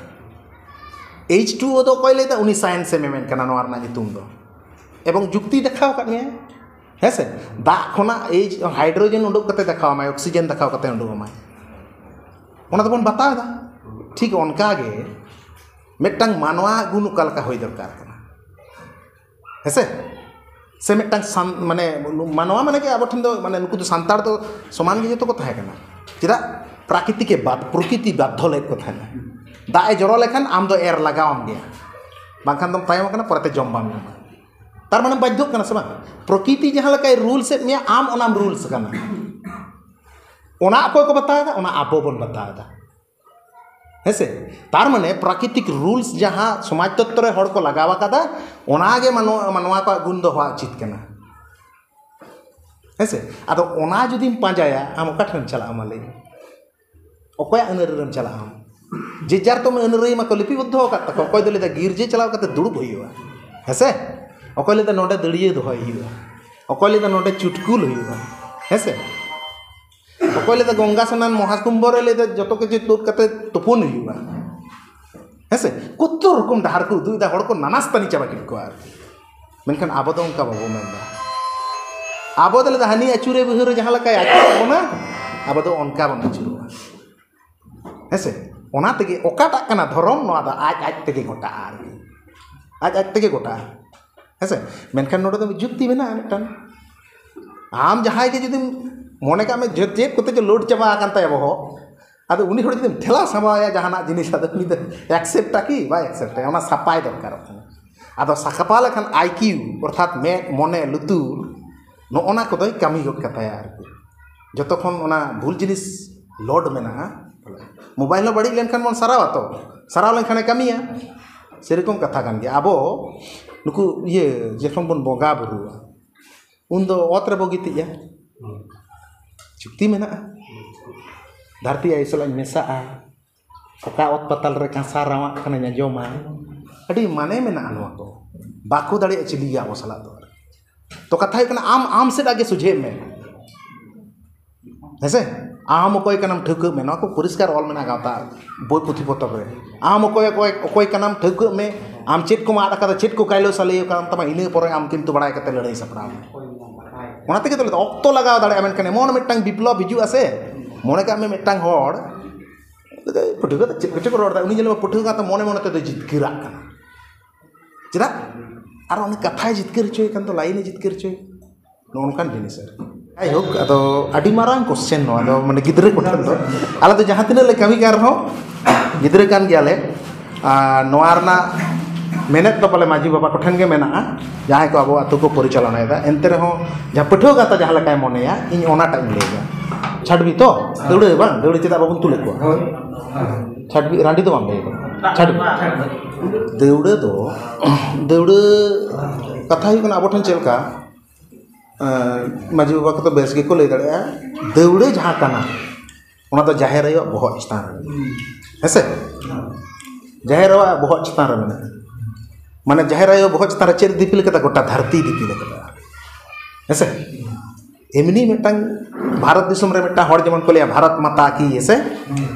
ᱮᱭᱤᱪ ᱴᱩ ᱳ ᱫᱚ ᱚᱠᱚᱭ ᱞᱟᱹᱭᱫᱟ? ᱩᱱᱤ ᱥᱟᱭᱮᱱᱥ ᱮ ᱢᱮᱢᱮᱱ ᱠᱟᱱᱟ ᱱᱚᱣᱟ ᱨᱮᱱᱟᱜ ᱧᱩᱛᱩᱢ ᱫᱚ, ᱮᱵᱚᱝ ᱡᱩᱠᱛᱤ ᱫᱮᱠᱷᱟᱣ ᱟᱠᱟᱫ ᱢᱮᱭᱟᱭ, ᱦᱮᱸ ᱥᱮ? ᱫᱟᱜ ᱠᱷᱚᱱᱟᱜ ᱮᱭᱤᱪ, ᱦᱟᱭᱰᱨᱳᱡᱮᱱ ᱩᱰᱩᱠ ᱠᱟᱛᱮ ᱫᱮᱠᱷᱟᱣ ᱟᱢᱟᱭ, ᱚᱠᱥᱤᱡᱮᱱ ᱫᱮᱠᱷᱟᱣ ᱠᱟᱛᱮ ᱩᱰᱩᱠ ᱟᱢᱟᱭ, ᱚᱱᱟ ᱫᱚᱵᱚᱱ ᱵᱟᱛᱟᱣ ᱮᱫᱟ᱾ ᱴᱷᱤᱠ ᱚᱱᱠᱟ ᱜᱮ ᱢᱤᱫᱴᱟᱝ ᱢᱟᱱᱣᱟ ᱜᱩᱱ ᱚᱠᱟ ᱞᱮᱠᱟ ᱦᱩᱭ ᱫᱚᱨᱠᱟᱨ ᱠᱟᱱᱟ, ᱦᱮᱸᱥᱮ? ᱥᱮ ᱢᱤᱫᱴᱟᱝ ᱥᱟᱱ ᱢᱟᱱᱮ ᱢᱟᱱᱣᱟ ᱢᱟᱱᱮ ᱜᱮ ᱟᱵᱚ ᱴᱷᱮᱱ ᱫᱚ, ᱢᱟᱱᱮ ᱱᱩᱠᱩ ᱫᱚ ᱥᱟᱱᱛᱟᱲ ᱫᱚ ᱥᱚᱢᱟᱱ ᱜᱮ ᱡᱚᱛᱚ ᱠᱚ ᱛᱟᱦᱮᱸ ᱠᱟᱱᱟ᱾ ᱪᱮᱫᱟᱜ? ᱯᱨᱟᱠᱨᱤᱛᱤᱠᱮ ᱵᱟᱫ ᱯᱨᱚᱠᱨᱤᱛᱤ ᱵᱟᱫᱽᱫᱷᱚ ᱞᱮᱫ ᱠᱚ ᱛᱟᱦᱮᱱᱟ᱾ ᱫᱟᱜ ᱮ ᱡᱚᱨᱚ ᱞᱮᱠᱷᱟᱱ ᱟᱢ ᱫᱚ ᱮᱨ ᱞᱟᱜᱟᱣᱟᱢ ᱜᱮᱭᱟ, ᱵᱟᱝᱠᱷᱟᱱ ᱫᱚᱢ ᱛᱟᱭᱚᱢ ᱟᱠᱟᱱᱟ, ᱯᱚᱨᱮᱛᱮ ᱡᱚᱢ ᱵᱟᱢ ᱧᱟᱢᱟ᱾ ᱛᱟᱨ ᱢᱟᱱᱮ ᱵᱟᱫᱽᱫᱷᱚᱜ ᱠᱟᱱᱟ ᱥᱮ ᱵᱟᱝ? ᱯᱨᱚᱠᱨᱤᱛᱤ ᱡᱟᱦᱟᱸ ᱞᱮᱠᱟᱭ ᱨᱩᱞᱥ ᱮᱫ ᱢᱮᱭᱟ, ᱟᱢ ᱚᱱᱟᱢ ᱨᱩᱞᱥ ᱠᱟᱱᱟ᱾ ᱚᱱᱟ ᱚᱠᱚᱭ ᱠᱚ ᱵᱟᱛᱟᱣ ᱮᱫᱟ? ᱚᱱᱟ ᱟᱵᱚ ᱵᱚᱱ ᱵᱟᱛᱟᱣ ᱮᱫᱟ, ᱦᱮᱸᱥᱮ? ᱛᱟᱨ ᱢᱟᱱᱮ ᱯᱨᱟᱠᱨᱤᱛᱤᱠ ᱨᱩᱞᱥ ᱡᱟᱦᱟᱸ ᱥᱚᱢᱟᱡᱽ ᱛᱚᱛᱛᱚ ᱨᱮ ᱦᱚᱲ ᱠᱚ ᱞᱟᱜᱟᱣ ᱟᱠᱟᱫᱟ, ᱚᱱᱟ ᱜᱮ ᱢᱟᱱᱣᱟ, ᱢᱟᱱᱣᱟ ᱠᱚᱣᱟᱜ ᱜᱩᱱ ᱫᱚ ᱦᱚᱣᱟ ᱩᱪᱤᱛ ᱠᱟᱱᱟ, ᱦᱮᱸᱥᱮ? ᱟᱫᱚ ᱚᱱᱟ ᱡᱩᱫᱤᱢ ᱯᱟᱸᱡᱟᱭᱟ, ᱟᱢ ᱚᱠᱟ ᱴᱷᱮᱱᱮᱢ ᱪᱟᱞᱟᱜᱼᱟ, ᱢᱟ ᱞᱟᱹᱭ ᱢᱮ? ᱚᱠᱚᱭᱟᱜ ᱟᱹᱱᱟᱹᱨᱤ ᱨᱮᱢ ᱪᱟᱞᱟᱜᱼᱟ ᱟᱢ? ᱡᱮ ᱡᱟᱨ ᱛᱚᱢ ᱟᱹᱱᱟᱹᱨᱤ ᱢᱟᱠᱚ ᱞᱤᱯᱤᱵᱚᱫᱽᱫᱷᱚ ᱟᱠᱟᱫ ᱛᱟᱠᱚ᱾ ᱚᱠᱚᱭ ᱫᱚ ᱞᱟᱹᱭᱫᱟ ᱜᱤᱨᱡᱟᱹ ᱪᱟᱞᱟᱣ ᱠᱟᱛᱮ ᱫᱩᱲᱩᱵ ᱦᱩᱭᱩᱜᱼᱟ, ᱦᱮᱸᱥᱮ? ᱚᱠᱚᱭ ᱞᱟᱹᱭᱫᱟ ᱱᱚᱰᱮ ᱫᱟᱹᱲᱭᱟᱹ ᱫᱚᱦᱚᱭ ᱦᱩᱭᱩᱜᱼᱟ, ᱚᱠᱚᱭ ᱞᱟᱹᱭᱫᱟ ᱱᱚᱰᱮ ᱪᱩᱴᱠᱩᱞ ᱦᱩᱭᱩᱜᱼᱟ, ᱦᱮᱸᱥᱮ? ᱚᱠᱚᱭ ᱞᱟᱹᱭᱫᱟ ᱜᱚᱝᱜᱟ ᱥᱱᱟᱱ ᱢᱚᱦᱟᱠᱩᱢᱵᱷᱚ ᱨᱮ ᱞᱟᱹᱭᱫᱟ ᱡᱚᱛᱚ ᱠᱤᱪᱷᱩ ᱛᱩᱫ ᱠᱟᱛᱮ ᱛᱩᱯᱩᱱ ᱦᱩᱭᱩᱜᱼᱟ, ᱦᱮᱸᱥᱮ? ᱠᱚᱛᱚ ᱨᱚᱠᱚᱢ ᱰᱟᱦᱟᱨ ᱠᱚ ᱩᱫᱩᱜ ᱮᱫᱟ, ᱦᱚᱲ ᱠᱚ ᱱᱟᱱᱟᱥ ᱛᱟᱹᱱᱤ ᱪᱟᱵᱟ ᱠᱮᱫ ᱠᱚᱣᱟ ᱟᱨᱠᱤ᱾ ᱢᱮᱱᱠᱷᱟᱱ ᱟᱵᱚ ᱫᱚ ᱚᱱᱠᱟ ᱵᱟᱵᱚ ᱢᱮᱱᱫᱟ᱾ ᱟᱵᱚ ᱫᱚ ᱞᱟᱹᱭᱫᱟ ᱦᱟᱹᱱᱤ ᱟᱹᱪᱩᱨᱮ ᱵᱤᱦᱩᱨᱮ ᱡᱟᱦᱟᱸ ᱞᱮᱠᱟᱭ ᱟᱹᱪᱩᱨᱮᱫ ᱵᱚᱱᱟ, ᱟᱵᱚ ᱫᱚ ᱚᱱᱠᱟ ᱵᱚᱱ ᱟᱹᱪᱩᱨᱚᱜᱼᱟ, ᱦᱮᱸᱥᱮ? ᱚᱱᱟ ᱛᱮᱜᱮ ᱚᱠᱟᱴᱟᱜ ᱠᱟᱱᱟ ᱫᱷᱚᱨᱚᱢ, ᱱᱚᱣᱟ ᱫᱚ ᱟᱡ ᱟᱡ ᱛᱮᱜᱮ ᱜᱚᱴᱟᱜᱼᱟ ᱟᱨᱠᱤ, ᱟᱡ ᱟᱡ ᱛᱮᱜᱮ ᱜᱚᱴᱟᱜᱼᱟ, ᱦᱮᱸᱥᱮ? ᱢᱮᱱᱠᱷᱟᱱ ᱱᱚᱰᱮ ᱫᱚ ᱡᱩᱠᱛᱤ ᱢᱮᱱᱟᱜᱼᱟ ᱢᱤᱫᱴᱟᱝ᱾ ᱟᱢ ᱡᱟᱦᱟᱸᱭ ᱜᱮ ᱡᱩᱫᱤᱢ ᱢᱚᱱᱮ ᱠᱟᱜ ᱢᱮ ᱡᱮ ᱪᱮᱫ ᱠᱚᱛᱮ ᱪᱚ ᱞᱳᱰ ᱪᱟᱵᱟ ᱟᱠᱟᱱ ᱛᱟᱭᱟ ᱵᱚᱦᱚᱜ, ᱟᱫᱚ ᱩᱱᱤ ᱦᱚᱲ ᱡᱩᱫᱤᱢ ᱴᱷᱮᱞᱟᱣ ᱥᱟᱢᱵᱟᱣᱟᱭᱟ ᱡᱟᱦᱟᱱᱟᱜ ᱡᱤᱱᱤᱥ, ᱟᱫᱚ ᱩᱱᱤ ᱫᱚ ᱮᱠᱥᱮᱯᱴᱟ ᱠᱤ? ᱵᱟᱭ ᱮᱠᱥᱮᱯᱴᱟ᱾ ᱚᱱᱟ ᱥᱟᱯᱟᱭ ᱫᱚᱨᱠᱟᱨᱚᱜ ᱠᱟᱱᱟ᱾ ᱟᱫᱚ ᱥᱟᱯᱟ ᱞᱮᱠᱷᱟᱱ ᱟᱭ ᱠᱤᱭᱩ, ᱚᱨᱛᱷᱟᱛ ᱢᱮᱫ, ᱢᱚᱱᱮ, ᱞᱩᱛᱩᱨ, ᱱᱚᱜᱼᱚ ᱱᱟ ᱠᱚᱫᱚᱭ ᱠᱟᱹᱢᱤ ᱜᱚᱫ ᱠᱟᱛᱟᱭᱟ ᱟᱨᱠᱤ᱾ ᱡᱚᱛᱚ ᱠᱷᱚᱱ ᱚᱱᱟ ᱵᱷᱩᱞ ᱡᱤᱱᱤᱥ ᱞᱳᱰ ᱢᱮᱱᱟᱜᱼᱟ᱾ ᱢᱳᱵᱟᱭᱤᱞ ᱦᱚᱸ ᱵᱟᱹᱲᱤᱡ ᱞᱮᱱᱠᱷᱟᱱ ᱵᱚᱱ ᱥᱟᱨᱟᱣᱟ ᱛᱚ, ᱥᱟᱨᱟᱣ ᱞᱮᱱᱠᱷᱟᱱᱮ ᱠᱟᱹᱢᱤᱭᱟ᱾ ᱥᱮᱨᱚᱠᱚᱢ ᱠᱟᱛᱷᱟ ᱠᱟᱱ ᱜᱮᱭᱟ᱾ ᱟᱵᱚ ᱱᱩᱠᱩ ᱤᱭᱟᱹ ᱡᱚᱠᱷᱚᱱ ᱵᱚᱱ ᱵᱚᱸᱜᱟ ᱵᱩᱨᱩᱜᱼᱟ, ᱩᱱᱫᱚ ᱚᱛ ᱨᱮᱵᱚ ᱜᱤᱛᱤᱡᱼᱟ᱾ ᱪᱩᱠᱛᱤ ᱢᱮᱱᱟᱜᱼᱟ, ᱫᱷᱟᱹᱨᱛᱤ ᱟᱭᱳ ᱥᱟᱞᱟᱜ ᱤᱧ ᱢᱮᱥᱟᱜᱼᱟ, ᱚᱠᱟ ᱚᱛ ᱯᱟᱛᱟᱞ ᱨᱮ ᱠᱟᱸᱥᱟ ᱨᱟᱣᱟᱜ ᱠᱟᱱᱟᱧ ᱟᱸᱡᱚᱢᱟ᱾ ᱟᱹᱰᱤ ᱢᱟᱱᱮ ᱢᱮᱱᱟᱜᱼᱟ ᱱᱚᱣᱟ ᱠᱚ, ᱵᱟᱠᱚ ᱫᱟᱲᱮᱭᱟᱜᱼᱟ ᱪᱤᱞᱤ ᱜᱮ ᱟᱵᱚ ᱥᱟᱞᱟᱜ ᱫᱚ᱾ ᱛᱚ ᱠᱟᱛᱷᱟ ᱦᱩᱭᱩᱜ ᱠᱟᱱᱟ, ᱟᱢ ᱟᱢ ᱥᱮᱫ ᱟᱜᱮ ᱥᱚᱡᱷᱮᱜ ᱢᱮ, ᱦᱮᱸᱥᱮ? ᱟᱢ ᱚᱠᱚᱭ ᱠᱟᱱᱟᱢ ᱴᱷᱟᱹᱣᱠᱟᱹᱜ ᱢᱮ᱾ ᱱᱚᱣᱟ ᱠᱚ ᱯᱚᱨᱤᱥᱠᱟᱨ ᱚᱞ ᱢᱮᱱᱟᱜᱼᱟ ᱜᱟᱶᱛᱟ ᱵᱳᱭ ᱯᱩᱛᱷᱤ ᱯᱚᱛᱚᱵ ᱨᱮ᱾ ᱟᱢ ᱚᱠᱚᱭ ᱚᱠᱚᱭ ᱚᱠᱚᱭ ᱠᱟᱱᱟᱢ ᱴᱷᱟᱹᱣᱠᱟᱹᱜ ᱢᱮ, ᱟᱢ ᱪᱮᱫ ᱠᱚᱢ ᱟᱫ ᱟᱠᱟᱫᱟ, ᱪᱮᱫ ᱠᱚ ᱠᱟᱭᱞᱳ ᱥᱟᱞᱮ ᱟᱠᱟᱱ ᱛᱟᱢᱟ, ᱤᱱᱟᱹ ᱯᱚᱨᱮ ᱟᱢ ᱠᱤᱱᱛᱩ ᱵᱟᱲᱟᱭ ᱠᱟᱛᱮ ᱞᱟᱹᱲᱦᱟᱹᱭ ᱥᱟᱯᱲᱟᱣ ᱢᱮ᱾ ᱚᱱᱟ ᱛᱮᱜᱮ ᱛᱚ ᱞᱟᱹᱭ ᱫᱚ ᱚᱠᱛᱚ ᱞᱟᱜᱟᱣ ᱫᱟᱲᱮᱭᱟᱜᱼᱟ, ᱢᱮᱱᱠᱷᱟᱱ ᱮᱢᱚᱱ ᱢᱤᱫᱴᱟᱝ ᱵᱤᱯᱞᱚᱵ ᱦᱤᱡᱩᱜᱼᱟ ᱥᱮ, ᱢᱚᱱᱮ ᱠᱟᱜ ᱢᱮ ᱢᱤᱫᱴᱟᱝ ᱦᱚᱲ ᱯᱟᱹᱴᱷᱩᱣᱟᱹ ᱠᱚ ᱪᱮᱫ ᱠᱚᱪᱚ ᱠᱚ ᱨᱚᱲ ᱮᱫᱟ, ᱩᱱᱤ ᱧᱮᱞ ᱢᱮ ᱯᱟᱹᱴᱷᱩᱣᱟᱹ ᱠᱟᱛᱮ ᱢᱚᱱᱮ ᱢᱚᱱᱮ ᱛᱮᱫᱚᱭ ᱡᱤᱛᱠᱟᱹᱨᱟᱜ ᱠᱟᱱᱟ᱾ ᱪᱮᱫᱟᱜ? ᱟᱨ ᱩᱱᱤ ᱠᱟᱛᱷᱟᱭ ᱡᱤᱛᱠᱟᱹᱨ ᱦᱚᱪᱚᱭᱮ ᱠᱷᱟᱱ ᱫᱚ, ᱞᱟᱭᱤᱱᱮ ᱡᱤᱛᱠᱟᱹᱨ ᱦᱚᱪᱚᱭᱮ, ᱱᱚᱜᱼᱚ ᱱᱚᱝᱠᱟᱱ ᱡᱤᱱᱤᱥ ᱟᱨᱠᱤ᱾ ᱡᱟᱭᱦᱳᱠ, ᱟᱫᱚ ᱟᱹᱰᱤ ᱢᱟᱨᱟᱝ ᱠᱚᱥᱪᱮᱱ ᱱᱚᱣᱟ ᱫᱚ, ᱢᱟᱱᱮ ᱜᱤᱫᱽᱨᱟᱹ ᱠᱚᱴᱷᱮᱱ ᱫᱚ᱾ ᱟᱞᱮ ᱫᱚ ᱡᱟᱦᱟᱸ ᱛᱤᱱᱟᱹᱜ ᱞᱮ ᱠᱟᱹᱢᱤ ᱠᱟᱱ ᱨᱮᱦᱚᱸ ᱜᱤᱫᱽᱨᱟᱹ ᱠᱟᱱ ᱜᱮᱭᱟᱞᱮ᱾ ᱟᱨ ᱱᱚᱣᱟ ᱨᱮᱱᱟᱜ ᱢᱮᱱᱮᱫ ᱫᱚ ᱯᱟᱞᱮ ᱢᱟᱹᱡᱷᱤ ᱵᱟᱵᱟ ᱠᱚᱴᱷᱮᱱ ᱜᱮ ᱢᱮᱱᱟᱜᱼᱟ, ᱡᱟᱦᱟᱸᱭ ᱠᱚ ᱟᱵᱚ ᱟᱹᱛᱩ ᱠᱚ ᱯᱚᱨᱤᱪᱟᱞᱚᱱᱟᱭᱮᱫᱟ᱾ ᱮᱱᱛᱮ ᱨᱮᱦᱚᱸ ᱡᱟᱦᱟᱸ ᱯᱟᱹᱴᱷᱩᱣᱟᱹ ᱜᱟᱶᱛᱟ ᱡᱟᱦᱟᱸ ᱞᱮᱠᱟᱭ ᱢᱚᱱᱮᱭᱟ, ᱤᱧ ᱚᱱᱟᱴᱟᱜ ᱤᱧ ᱞᱟᱹᱭᱫᱟ᱾ ᱪᱷᱟᱰᱵᱤ ᱛᱚ ᱫᱟᱹᱣᱲᱟᱹ ᱵᱟᱝ, ᱫᱟᱹᱣᱲᱟᱹ ᱪᱮᱫᱟᱜ ᱵᱟᱵᱚᱱ ᱛᱩᱞᱮᱫ ᱠᱚᱣᱟ? ᱪᱷᱟᱰᱵᱤ, ᱨᱟᱺᱰᱤ ᱫᱚ ᱵᱟᱢ ᱞᱟᱹᱭ ᱠᱟᱫᱟ᱾ ᱪᱷᱟᱰᱵᱤ, ᱫᱟᱹᱣᱲᱟᱹ ᱫᱚ, ᱫᱟᱹᱣᱲᱟᱹ ᱠᱟᱛᱷᱟ ᱦᱩᱭᱩᱜ ᱠᱟᱱᱟ, ᱟᱵᱚ ᱴᱷᱮᱱ ᱪᱮᱫ ᱞᱮᱠᱟ, ᱮᱸ, ᱢᱟᱹᱡᱷᱤ ᱵᱟᱵᱟ ᱠᱚᱫᱚ ᱵᱮᱥ ᱜᱮᱠᱚ ᱞᱟᱹᱭ ᱫᱟᱲᱮᱭᱟᱜᱼᱟ, ᱫᱟᱹᱣᱲᱟᱹ ᱡᱟᱦᱟᱸ ᱠᱟᱱᱟ, ᱚᱱᱟ ᱫᱚ ᱡᱟᱦᱮᱨ ᱟᱭᱳᱣᱟᱜ ᱵᱚᱦᱚᱜ ᱪᱮᱛᱟᱱ ᱨᱮ ᱢᱮᱱᱟᱜᱼᱟ᱾ ᱦᱮᱸ ᱥᱮ? ᱡᱟᱦᱮᱨ ᱟᱭᱳᱣᱟᱜ ᱵᱚᱦᱚᱜ ᱪᱮᱛᱟᱱ ᱨᱮ ᱢᱮᱱᱟᱜᱼᱟ᱾ ᱢᱟᱱᱮ ᱡᱟᱦᱮᱨ ᱟᱭᱳ ᱵᱚᱦᱚᱜ ᱪᱮᱛᱟᱱ ᱨᱮ ᱪᱮᱫ ᱫᱤᱯᱤᱞ ᱠᱟᱫᱟ? ᱜᱚᱴᱟ ᱫᱷᱟᱹᱨᱛᱤ ᱫᱤᱯᱤᱞ ᱠᱟᱫᱟ᱾ ᱦᱮᱸ ᱥᱮ? ᱮᱢᱱᱤ ᱢᱤᱫᱴᱟᱝ ᱵᱷᱟᱨᱚᱛ ᱫᱤᱥᱚᱢ ᱨᱮ ᱢᱤᱫᱴᱟᱝ ᱦᱚᱲ ᱡᱮᱢᱚᱱ ᱠᱚ ᱞᱟᱹᱭᱟ ᱵᱷᱟᱨᱚᱛ ᱢᱟᱛᱟ ᱠᱤ, ᱦᱮᱸ ᱥᱮ?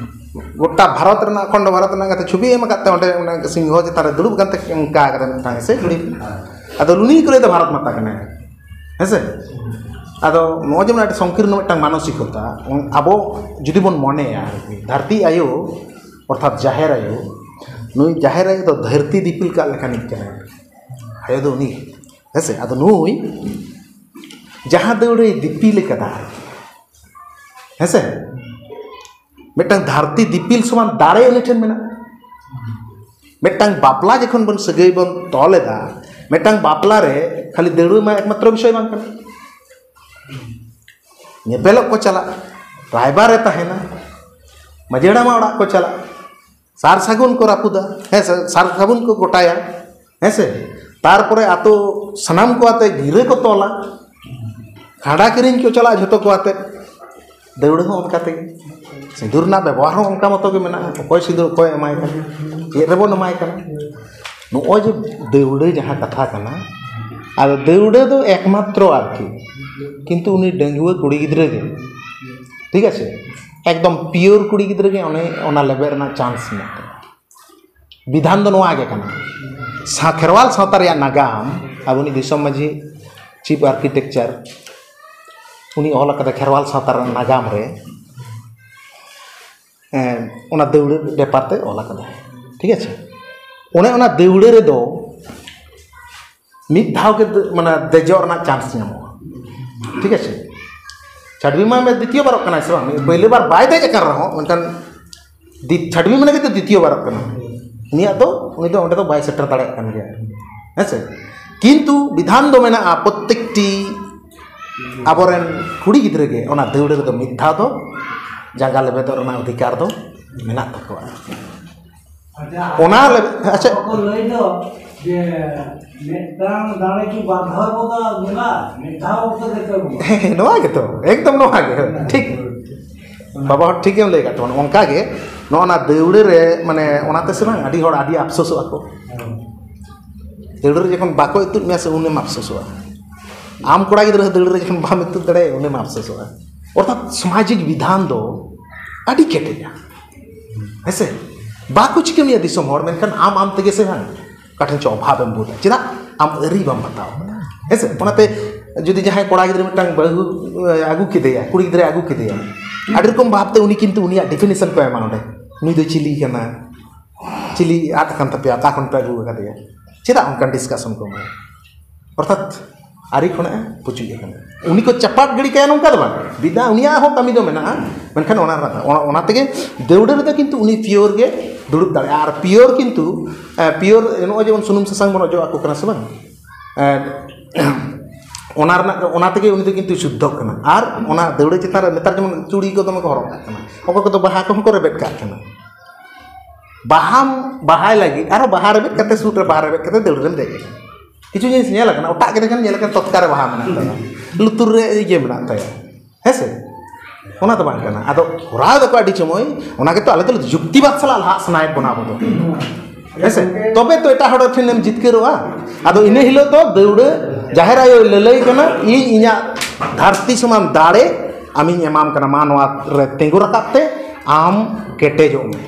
ᱜᱚᱴᱟ ᱵᱷᱟᱨᱚᱛ ᱨᱮᱱᱟᱜ, ᱚᱠᱷᱚᱱᱰᱚ ᱵᱷᱟᱨᱚᱛ ᱨᱮᱱᱟᱜ ᱠᱟᱛᱮ ᱪᱷᱚᱵᱤ ᱮᱢ ᱟᱠᱟᱫ ᱛᱮ ᱚᱸᱰᱮ ᱚᱱᱟ ᱥᱤᱝᱦᱚ ᱪᱮᱛᱟᱱ ᱨᱮ ᱫᱩᱲᱩᱵ ᱠᱟᱱ ᱛᱮ ᱚᱱᱠᱟ ᱠᱟᱫᱟ ᱢᱤᱫᱴᱟᱝ, ᱦᱮᱸ ᱥᱮ? ᱟᱫᱚ ᱩᱱᱤ ᱠᱚ ᱞᱟᱹᱭ ᱫᱟ ᱵᱷᱟᱨᱚᱛ ᱢᱟᱛᱟ ᱠᱟᱱᱟᱭ᱾ ᱦᱮᱸ ᱥᱮ? ᱟᱫᱚ ᱱᱚᱜᱼᱚᱭ ᱡᱮᱢᱚᱱ ᱟᱹᱰᱤ ᱥᱚᱝᱠᱤᱨᱱᱚ ᱢᱤᱫᱴᱟᱝ ᱢᱟᱱᱚᱥᱤᱠᱚᱛᱟ, ᱟᱵᱚ ᱡᱩᱫᱤ ᱵᱚᱱ ᱢᱚᱱᱮᱭᱟ ᱟᱨᱠᱤ, ᱫᱷᱟᱹᱨᱛᱤ ᱟᱭᱳ ᱚᱨᱛᱷᱟᱛ ᱡᱟᱦᱮᱨ ᱟᱭᱳ, ᱱᱩᱭ ᱡᱟᱦᱮᱨ ᱟᱭᱳ ᱫᱚ ᱫᱷᱟᱹᱨᱛᱤ ᱫᱤᱯᱤᱞ ᱠᱟᱜ ᱞᱮᱠᱟᱱᱤᱡ ᱠᱟᱱᱟᱭ᱾ ᱟᱭᱳ ᱫᱚ ᱩᱱᱤ, ᱦᱮᱸ ᱥᱮ? ᱟᱫᱚ ᱱᱩᱭ ᱡᱟᱦᱟᱸ ᱫᱟᱹᱣᱲᱟᱹᱭ ᱫᱤᱯᱤᱞ ᱠᱟᱫᱟ, ᱦᱮᱸ ᱥᱮ? ᱢᱤᱫᱴᱟᱝ ᱫᱷᱟᱹᱨᱛᱤ ᱫᱤᱯᱤᱞ ᱥᱚᱢᱟᱱ ᱫᱟᱲᱮ ᱩᱱᱤ ᱴᱷᱮᱱ ᱢᱮᱱᱟᱜᱼᱟ᱾ ᱢᱤᱫᱴᱟᱝ ᱵᱟᱯᱞᱟ ᱡᱚᱠᱷᱚᱱ ᱵᱚᱱ ᱥᱟᱹᱜᱟᱹᱭ ᱵᱚᱱ ᱛᱚᱞ ᱮᱫᱟ, ᱢᱤᱫᱴᱟᱝ ᱵᱟᱯᱞᱟ ᱨᱮ ᱠᱷᱟᱹᱞᱤ ᱫᱟᱹᱣᱲᱟᱹ ᱢᱟ ᱮᱠᱢᱟᱛᱨᱚ ᱵᱤᱥᱚᱭ ᱵᱟᱝ ᱠᱟᱱᱟ᱾ ᱧᱮᱯᱮᱞᱚᱜ ᱠᱚ ᱪᱟᱞᱟᱜᱼᱟ, ᱨᱟᱭᱵᱟᱨ ᱮ ᱛᱟᱦᱮᱱᱟ, ᱢᱟᱹᱡᱷᱤ ᱦᱟᱲᱟᱢᱟᱜ ᱚᱲᱟᱜ ᱠᱚ ᱪᱟᱞᱟᱜᱼᱟ, ᱥᱟᱨ ᱥᱟᱹᱜᱩᱱ ᱠᱚ ᱨᱟᱹᱯᱩᱫᱟ, ᱦᱮᱸ ᱥᱮ, ᱥᱟᱨ ᱥᱟᱹᱜᱩᱱ ᱠᱚ ᱜᱚᱴᱟᱭᱟ, ᱦᱮᱸ ᱥᱮ᱾ ᱛᱟᱨᱯᱚᱨᱮ ᱟᱛᱳ ᱥᱟᱱᱟᱢ ᱠᱚ ᱟᱛᱮ ᱜᱤᱨᱟᱹ ᱠᱚ ᱛᱚᱞᱟ, ᱠᱷᱟᱸᱰᱟ ᱠᱤᱨᱤᱧ ᱠᱚ ᱪᱟᱞᱟᱜᱼᱟ ᱡᱷᱚᱛᱚ ᱠᱚ ᱟᱛᱮ᱾ ᱫᱟᱹᱣᱲᱟᱹ ᱦᱚᱸ ᱚᱱᱠᱟ ᱛᱮᱜᱮ, ᱥᱤᱸᱫᱩᱨ ᱨᱮᱱᱟᱜ ᱵᱮᱵᱚᱦᱟᱨ ᱦᱚᱸ ᱚᱱᱠᱟ ᱢᱚᱛᱚ ᱜᱮ ᱢᱮᱱᱟᱜᱼᱟ᱾ ᱚᱠᱚᱭ ᱥᱤᱸᱫᱩᱨ ᱚᱠᱚᱭ ᱮᱢᱟᱭ ᱠᱟᱱᱟ, ᱪᱮᱫ ᱨᱮᱵᱚᱱ ᱮᱢᱟᱭ ᱠᱟᱱᱟ? ᱱᱚᱜᱼᱚᱭ ᱡᱮ ᱫᱟᱹᱣᱲᱟᱹ ᱡᱟᱦᱟᱸ ᱠᱟᱛᱷᱟ ᱠᱟᱱᱟ, ᱟᱫᱚ ᱫᱟᱹᱣᱲᱟᱹ ᱫᱚ ᱮᱠᱢᱟᱛᱨᱚ ᱟᱨᱠᱤ, ᱠᱤᱱᱛᱩ ᱩᱱᱤ ᱰᱟᱺᱜᱩᱣᱟᱹ ᱠᱩᱲᱤ ᱜᱤᱫᱽᱨᱟᱹ ᱜᱮ, ᱴᱷᱤᱠ ᱟᱪᱷᱮ, ᱮᱠᱫᱚᱢ ᱯᱤᱭᱳᱨ ᱠᱩᱲᱤ ᱜᱤᱫᱽᱨᱟᱹ ᱜᱮ ᱚᱱᱮ ᱚᱱᱟ ᱞᱮᱵᱮᱫ ᱨᱮᱱᱟᱜ ᱪᱟᱱᱥ ᱢᱮᱱᱟᱜ ᱛᱟᱭᱟ᱾ ᱵᱤᱫᱷᱟᱱ ᱫᱚ ᱱᱚᱣᱟ ᱜᱮ ᱠᱟᱱᱟ᱾ ᱥᱟ-, ᱠᱷᱮᱨᱣᱟᱞ ᱥᱟᱶᱛᱟ ᱨᱮᱭᱟᱜ ᱱᱟᱜᱟᱢ, ᱟᱵᱚᱱᱤᱡ ᱫᱤᱥᱚᱢ ᱢᱟᱹᱡᱷᱤ, ᱪᱤᱯ ᱟᱨᱠᱤᱴᱮᱠᱪᱟᱨ, ᱩᱱᱤ ᱚᱞ ᱟᱠᱟᱫᱟ ᱠᱷᱮᱨᱣᱟᱞ ᱥᱟᱶᱛᱟ ᱨᱮᱱᱟᱜ ᱱᱟᱜᱟᱢ ᱨᱮ, ᱮᱸ, ᱚᱱᱟ ᱫᱟᱹᱣᱲᱟᱹ ᱵᱮᱯᱟᱨ ᱛᱮ ᱚᱞ ᱟᱠᱟᱫᱟ᱾ ᱴᱷᱤᱠ ᱟᱪᱷᱮ? ᱚᱱᱮ ᱚᱱᱟ ᱫᱟᱹᱣᱲᱟᱹ ᱨᱮᱫᱚ ᱢᱤᱫ ᱫᱷᱟᱣ ᱜᱮ ᱫᱟᱹ-, ᱢᱟᱱᱮ ᱫᱮᱡᱚᱜ ᱨᱮᱱᱟᱜ ᱪᱟᱱᱥ ᱧᱟᱢᱚᱜᱼᱟ᱾ ᱴᱷᱤᱠ ᱟᱪᱷᱮ? ᱪᱷᱟᱰᱣᱤ ᱢᱟ ᱢᱮ ᱫᱤᱛᱤᱭᱚ ᱵᱟᱨᱚᱜ ᱠᱟᱱᱟᱭ ᱥᱮ ᱵᱟᱝ? ᱯᱳᱭᱞᱳ ᱵᱟᱨ ᱵᱟᱭ ᱫᱮᱡ ᱟᱠᱟᱱ ᱨᱮᱦᱚᱸ, ᱢᱮᱱᱠᱷᱟᱱ ᱫᱤ-, ᱪᱷᱟᱰᱣᱤ ᱢᱟᱱᱮ ᱜᱮ ᱫᱤᱛᱤᱭᱚ ᱵᱟᱨᱚᱜ ᱠᱟᱱᱟ᱾ ᱩᱱᱤᱭᱟᱜ ᱫᱚ, ᱩᱱᱤ ᱫᱚ ᱚᱸᱰᱮ ᱫᱚ ᱵᱟᱭ ᱥᱮᱴᱮᱨ ᱫᱟᱲᱮᱭᱟᱜ ᱠᱟᱱ ᱜᱮᱭᱟ᱾ ᱦᱮᱸ ᱥᱮ? ᱠᱤᱱᱛᱩ ᱵᱤᱫᱷᱟᱱ ᱫᱚ ᱢᱮᱱᱟᱜᱼᱟ, ᱯᱨᱚᱛᱮᱠᱴᱤ ᱟᱵᱚᱨᱮᱱ ᱠᱩᱲᱤ ᱜᱤᱫᱽᱨᱟᱹ ᱜᱮ ᱚᱱᱟ ᱫᱟᱹᱣᱲᱟᱹ ᱨᱮᱫᱚ ᱢᱤᱫ ᱫᱷᱟᱣ ᱫᱚ ᱡᱟᱸᱜᱟ ᱞᱮᱵᱮᱫᱚᱜ ᱨᱮᱱᱟᱜ ᱚᱫᱷᱤᱠᱟᱨ ᱫᱚ ᱢᱮᱱᱟᱜ ᱛᱟᱠᱚᱣᱟ᱾ ᱟᱪᱪᱷᱟ, ᱚᱱᱟ ᱞᱮ-, ᱟᱪᱪᱷᱟ᱾ ᱠᱚ ᱞᱟᱹᱭ ᱫᱚ ᱡᱮ ᱢᱤᱫᱴᱟᱝ ᱫᱟᱲᱮ ᱠᱤ ᱵᱟᱨ ᱫᱷᱟᱣ ᱵᱚ ᱵᱚᱸᱜᱟ? ᱢᱤᱫ ᱫᱷᱟᱣ ᱵᱚ ᱜᱮᱛᱚ ᱵᱚᱸᱜᱟ᱾ ᱦᱮᱸ, ᱱᱚᱣᱟ ᱜᱮᱛᱚ, ᱮᱠᱫᱚᱢ ᱱᱚᱣᱟ ᱜᱮ, ᱴᱷᱤᱠ᱾ ᱵᱟᱵᱟ ᱦᱚᱲ ᱴᱷᱤᱠ ᱜᱮᱢ ᱞᱟᱹᱭ ᱟᱠᱟᱫ ᱛᱟᱵᱚᱱᱟ᱾ ᱚᱱᱠᱟ ᱜᱮ ᱱᱚᱜᱼᱚ ᱱᱟ ᱫᱟᱹᱣᱲᱟᱹ ᱨᱮ, ᱢᱟᱱᱮ, ᱚᱱᱟᱛᱮ ᱥᱮ ᱵᱟᱝ, ᱟᱹᱰᱤ ᱦᱚᱲ ᱟᱹᱰᱤ ᱟᱯᱥᱳᱥᱚᱜᱼᱟ ᱠᱚ᱾ ᱫᱟᱹᱣᱲᱟᱹ ᱨᱮ ᱡᱚᱠᱷᱚᱱ ᱵᱟᱠᱚ ᱤᱛᱩᱫ ᱢᱮᱭᱟ ᱥᱮ, ᱩᱱᱮᱢ ᱟᱯᱥᱳᱥᱚᱜᱼᱟ᱾ ᱟᱢ ᱠᱚᱲᱟ ᱜᱤᱫᱽᱨᱟᱹ ᱫᱟᱹᱣᱲᱟᱹ ᱨᱮ ᱡᱚᱠᱷᱚᱱ ᱵᱟᱢ ᱤᱛᱩᱫ ᱫᱟᱲᱮᱭᱟᱜᱼᱟ, ᱩᱱᱮᱢ ᱟᱯᱥᱳᱥᱚᱜᱼᱟ᱾ ᱚᱨᱛᱷᱟᱛ ᱥᱟᱢᱟᱡᱤᱠ ᱵᱤᱫᱷᱟᱱ ᱫᱚ ᱟᱹᱰᱤ ᱠᱮᱴᱮᱡᱟ, ᱦᱮᱸᱥᱮ? ᱵᱟᱠᱚ ᱪᱤᱠᱟᱹ ᱢᱮᱭᱟ ᱫᱤᱥᱚᱢ ᱦᱚᱲ, ᱢᱮᱱᱠᱷᱟᱱ ᱟᱢ ᱟᱢ ᱛᱮᱜᱮ ᱥᱮ ᱵᱟᱝ, ᱚᱠᱟ ᱴᱷᱮᱱ ᱪᱚ ᱚᱵᱷᱟᱵᱽ ᱮᱢ ᱵᱩᱡᱟ᱾ ᱪᱮᱫᱟᱜ? ᱟᱢ ᱟᱹᱨᱤ ᱵᱟᱢ ᱵᱟᱛᱟᱣ ᱠᱟᱫᱟ, ᱦᱮᱸᱥᱮ? ᱚᱱᱟᱛᱮ ᱡᱩᱫᱤ ᱡᱟᱦᱟᱸᱭ ᱠᱚᱲᱟ ᱜᱤᱫᱽᱨᱟᱹ ᱢᱤᱫᱴᱟᱝ ᱵᱟᱹᱦᱩ, ᱮ, ᱟᱹᱜᱩ ᱠᱮᱫᱮᱭᱟ, ᱠᱩᱲᱤ ᱜᱤᱫᱽᱨᱟᱹ ᱟᱹᱜᱩ ᱠᱮᱫᱮᱭᱟ, ᱟᱹᱰᱤ ᱨᱚᱠᱚᱢ ᱵᱷᱟᱵᱽᱛᱮ ᱩᱱᱤ ᱠᱤᱱᱛᱩ ᱩᱱᱤᱭᱟᱜ ᱰᱤᱯᱷᱤᱱᱮᱥᱚᱱ ᱠᱚ ᱮᱢᱟ ᱚᱸᱰᱮ, ᱱᱩᱭ ᱫᱚ ᱪᱤᱞᱤ ᱠᱟᱱᱟ, ᱪᱤᱞᱤ ᱟᱫ ᱟᱠᱟᱱ ᱛᱟᱯᱮᱭᱟ, ᱚᱠᱟ ᱠᱷᱚᱱ ᱯᱮ ᱟᱹᱜᱩ ᱟᱠᱟᱫᱮᱭᱟ? ᱪᱮᱫᱟᱜ ᱚᱱᱠᱟᱱ ᱰᱤᱥᱠᱟᱥᱚᱱ ᱠᱚ ᱮᱢᱟ? ᱚᱨᱛᱷᱟᱛ ᱟᱹᱨᱤ ᱠᱷᱚᱱᱟᱜ ᱮ ᱯᱩᱪᱩᱡ ᱟᱠᱟᱱᱟ᱾ ᱩᱱᱤ ᱠᱚ ᱪᱟᱯᱟᱫ ᱜᱤᱰᱤ ᱠᱟᱭᱟ ᱱᱚᱝᱠᱟ ᱫᱚ ᱵᱟᱝ, ᱵᱤᱫᱟ ᱩᱱᱤᱭᱟᱜ ᱦᱚᱸ ᱠᱟᱹᱢᱤ ᱫᱚ ᱢᱮᱱᱟᱜᱼᱟ, ᱢᱮᱱᱠᱷᱟᱱ ᱚᱱᱟ ᱨᱮᱱᱟᱜ, ᱚᱱᱟ, ᱚᱱᱟ ᱛᱮᱜᱮ ᱫᱟᱹᱣᱲᱟᱹ ᱨᱮᱫᱚ ᱠᱤᱱᱛᱩ ᱩᱱᱤ ᱯᱤᱭᱳᱨ ᱜᱮ ᱫᱩᱲᱩᱵ ᱫᱟᱲᱮᱭᱟᱜᱼᱟ᱾ ᱟᱨ ᱯᱤᱭᱳᱨ ᱠᱤᱱᱛᱩ, ᱮ, ᱯᱤᱭᱳᱨ ᱱᱚᱜᱼᱚᱭ ᱡᱮᱢᱚᱱ ᱥᱩᱱᱩᱢ ᱥᱟᱥᱟᱝ ᱵᱚᱱ ᱚᱡᱚᱜ ᱟᱠᱚ ᱠᱟᱱᱟ ᱥᱮ ᱵᱟᱝ, ᱮ, ᱚᱱᱟ ᱨᱮᱱᱟᱜ, ᱚᱱᱟ ᱛᱮᱜᱮ ᱩᱱᱤ ᱫᱚ ᱠᱤᱱᱛᱩ ᱥᱩᱫᱽᱫᱷᱚᱜ ᱠᱟᱱᱟ᱾ ᱟᱨ ᱚᱱᱟ ᱫᱟᱹᱣᱲᱟᱹ ᱪᱮᱛᱟᱱ ᱨᱮ ᱱᱮᱛᱟᱨ ᱡᱮᱢᱚᱱ ᱪᱩᱲᱤ ᱠᱚ ᱫᱚᱢᱮ ᱠᱚ ᱦᱚᱨᱚᱜ ᱠᱟᱜ ᱠᱟᱱᱟ, ᱚᱠᱚᱭ ᱠᱚᱫᱚ ᱵᱟᱦᱟ ᱠᱚᱦᱚᱸ ᱠᱚ ᱨᱮᱵᱮᱫ ᱠᱟᱜ ᱠᱟᱱᱟ᱾ ᱵᱟᱦᱟᱢ ᱵᱟᱦᱟᱭ ᱞᱟᱹᱜᱤᱫ ᱟᱨᱚ ᱵᱟᱦᱟ ᱨᱮᱵᱮᱫ ᱠᱟᱛᱮ, ᱥᱩᱫ ᱨᱮ ᱵᱟᱦᱟ ᱨᱮᱵᱮᱫ ᱠᱟᱛᱮ ᱫᱟᱹᱣᱲᱟᱹ ᱨᱮᱢ ᱫᱮᱡ ᱟᱠᱟᱱᱟ᱾ ᱠᱤᱪᱷᱩ ᱡᱤᱱᱤᱥ ᱧᱮᱞ ᱟᱠᱟᱱᱟ, ᱚᱴᱟᱜ ᱠᱮᱫᱮ ᱠᱷᱟᱱ ᱧᱮᱞ ᱟᱠᱟᱱᱟ ᱛᱚᱛᱠᱟ ᱨᱮ ᱵᱟᱦᱟ ᱢᱮᱱᱟᱜ ᱛᱟᱭᱟ, ᱞᱩᱛᱩᱨ ᱨᱮ ᱤᱭᱟᱹ ᱢᱮᱱᱟᱜ ᱛᱟᱭᱟ, ᱦᱮᱸ ᱥᱮ? ᱚᱱᱟ ᱫᱚ ᱵᱟᱝ ᱠᱟᱱᱟ᱾ ᱟᱫᱚ ᱠᱚᱨᱟᱣ ᱫᱚᱠᱚ ᱟᱹᱰᱤ ᱥᱚᱢᱚᱭ, ᱚᱱᱟ ᱜᱮᱛᱚ ᱟᱞᱮ ᱫᱚ ᱡᱩᱠᱛᱤᱵᱟᱫ ᱥᱟᱞᱟᱜ ᱞᱟᱦᱟᱜ ᱥᱟᱱᱟᱭᱮᱫ ᱵᱚᱱᱟ ᱟᱵᱚ ᱫᱚ, ᱦᱮᱸ ᱥᱮ? ᱛᱚᱵᱮ ᱛᱚ ᱮᱴᱟᱜ ᱦᱚᱲ ᱴᱷᱮᱱ ᱮᱢ ᱡᱤᱛᱠᱟᱹᱨᱚᱜᱼᱟ᱾ ᱟᱫᱚ ᱤᱱᱟᱹ ᱦᱤᱞᱳᱜ ᱫᱚ ᱫᱟᱹᱣᱲᱟᱹ ᱡᱟᱦᱮᱨ ᱟᱭᱳᱭ ᱞᱟᱹᱞᱟᱹᱭ ᱠᱟᱱᱟ, ᱤᱧ ᱤᱧᱟᱹᱜ ᱫᱷᱟᱹᱨᱛᱤ ᱥᱚᱢᱟᱱ ᱫᱟᱲᱮ ᱟᱢᱤᱧ ᱮᱢᱟᱢ ᱠᱟᱱᱟ, ᱢᱟ ᱱᱚᱣᱟ ᱨᱮ ᱛᱤᱸᱜᱩ ᱨᱟᱠᱟᱵ ᱛᱮ ᱟᱢ ᱠᱮᱴᱮᱡᱚᱜ ᱢᱮ᱾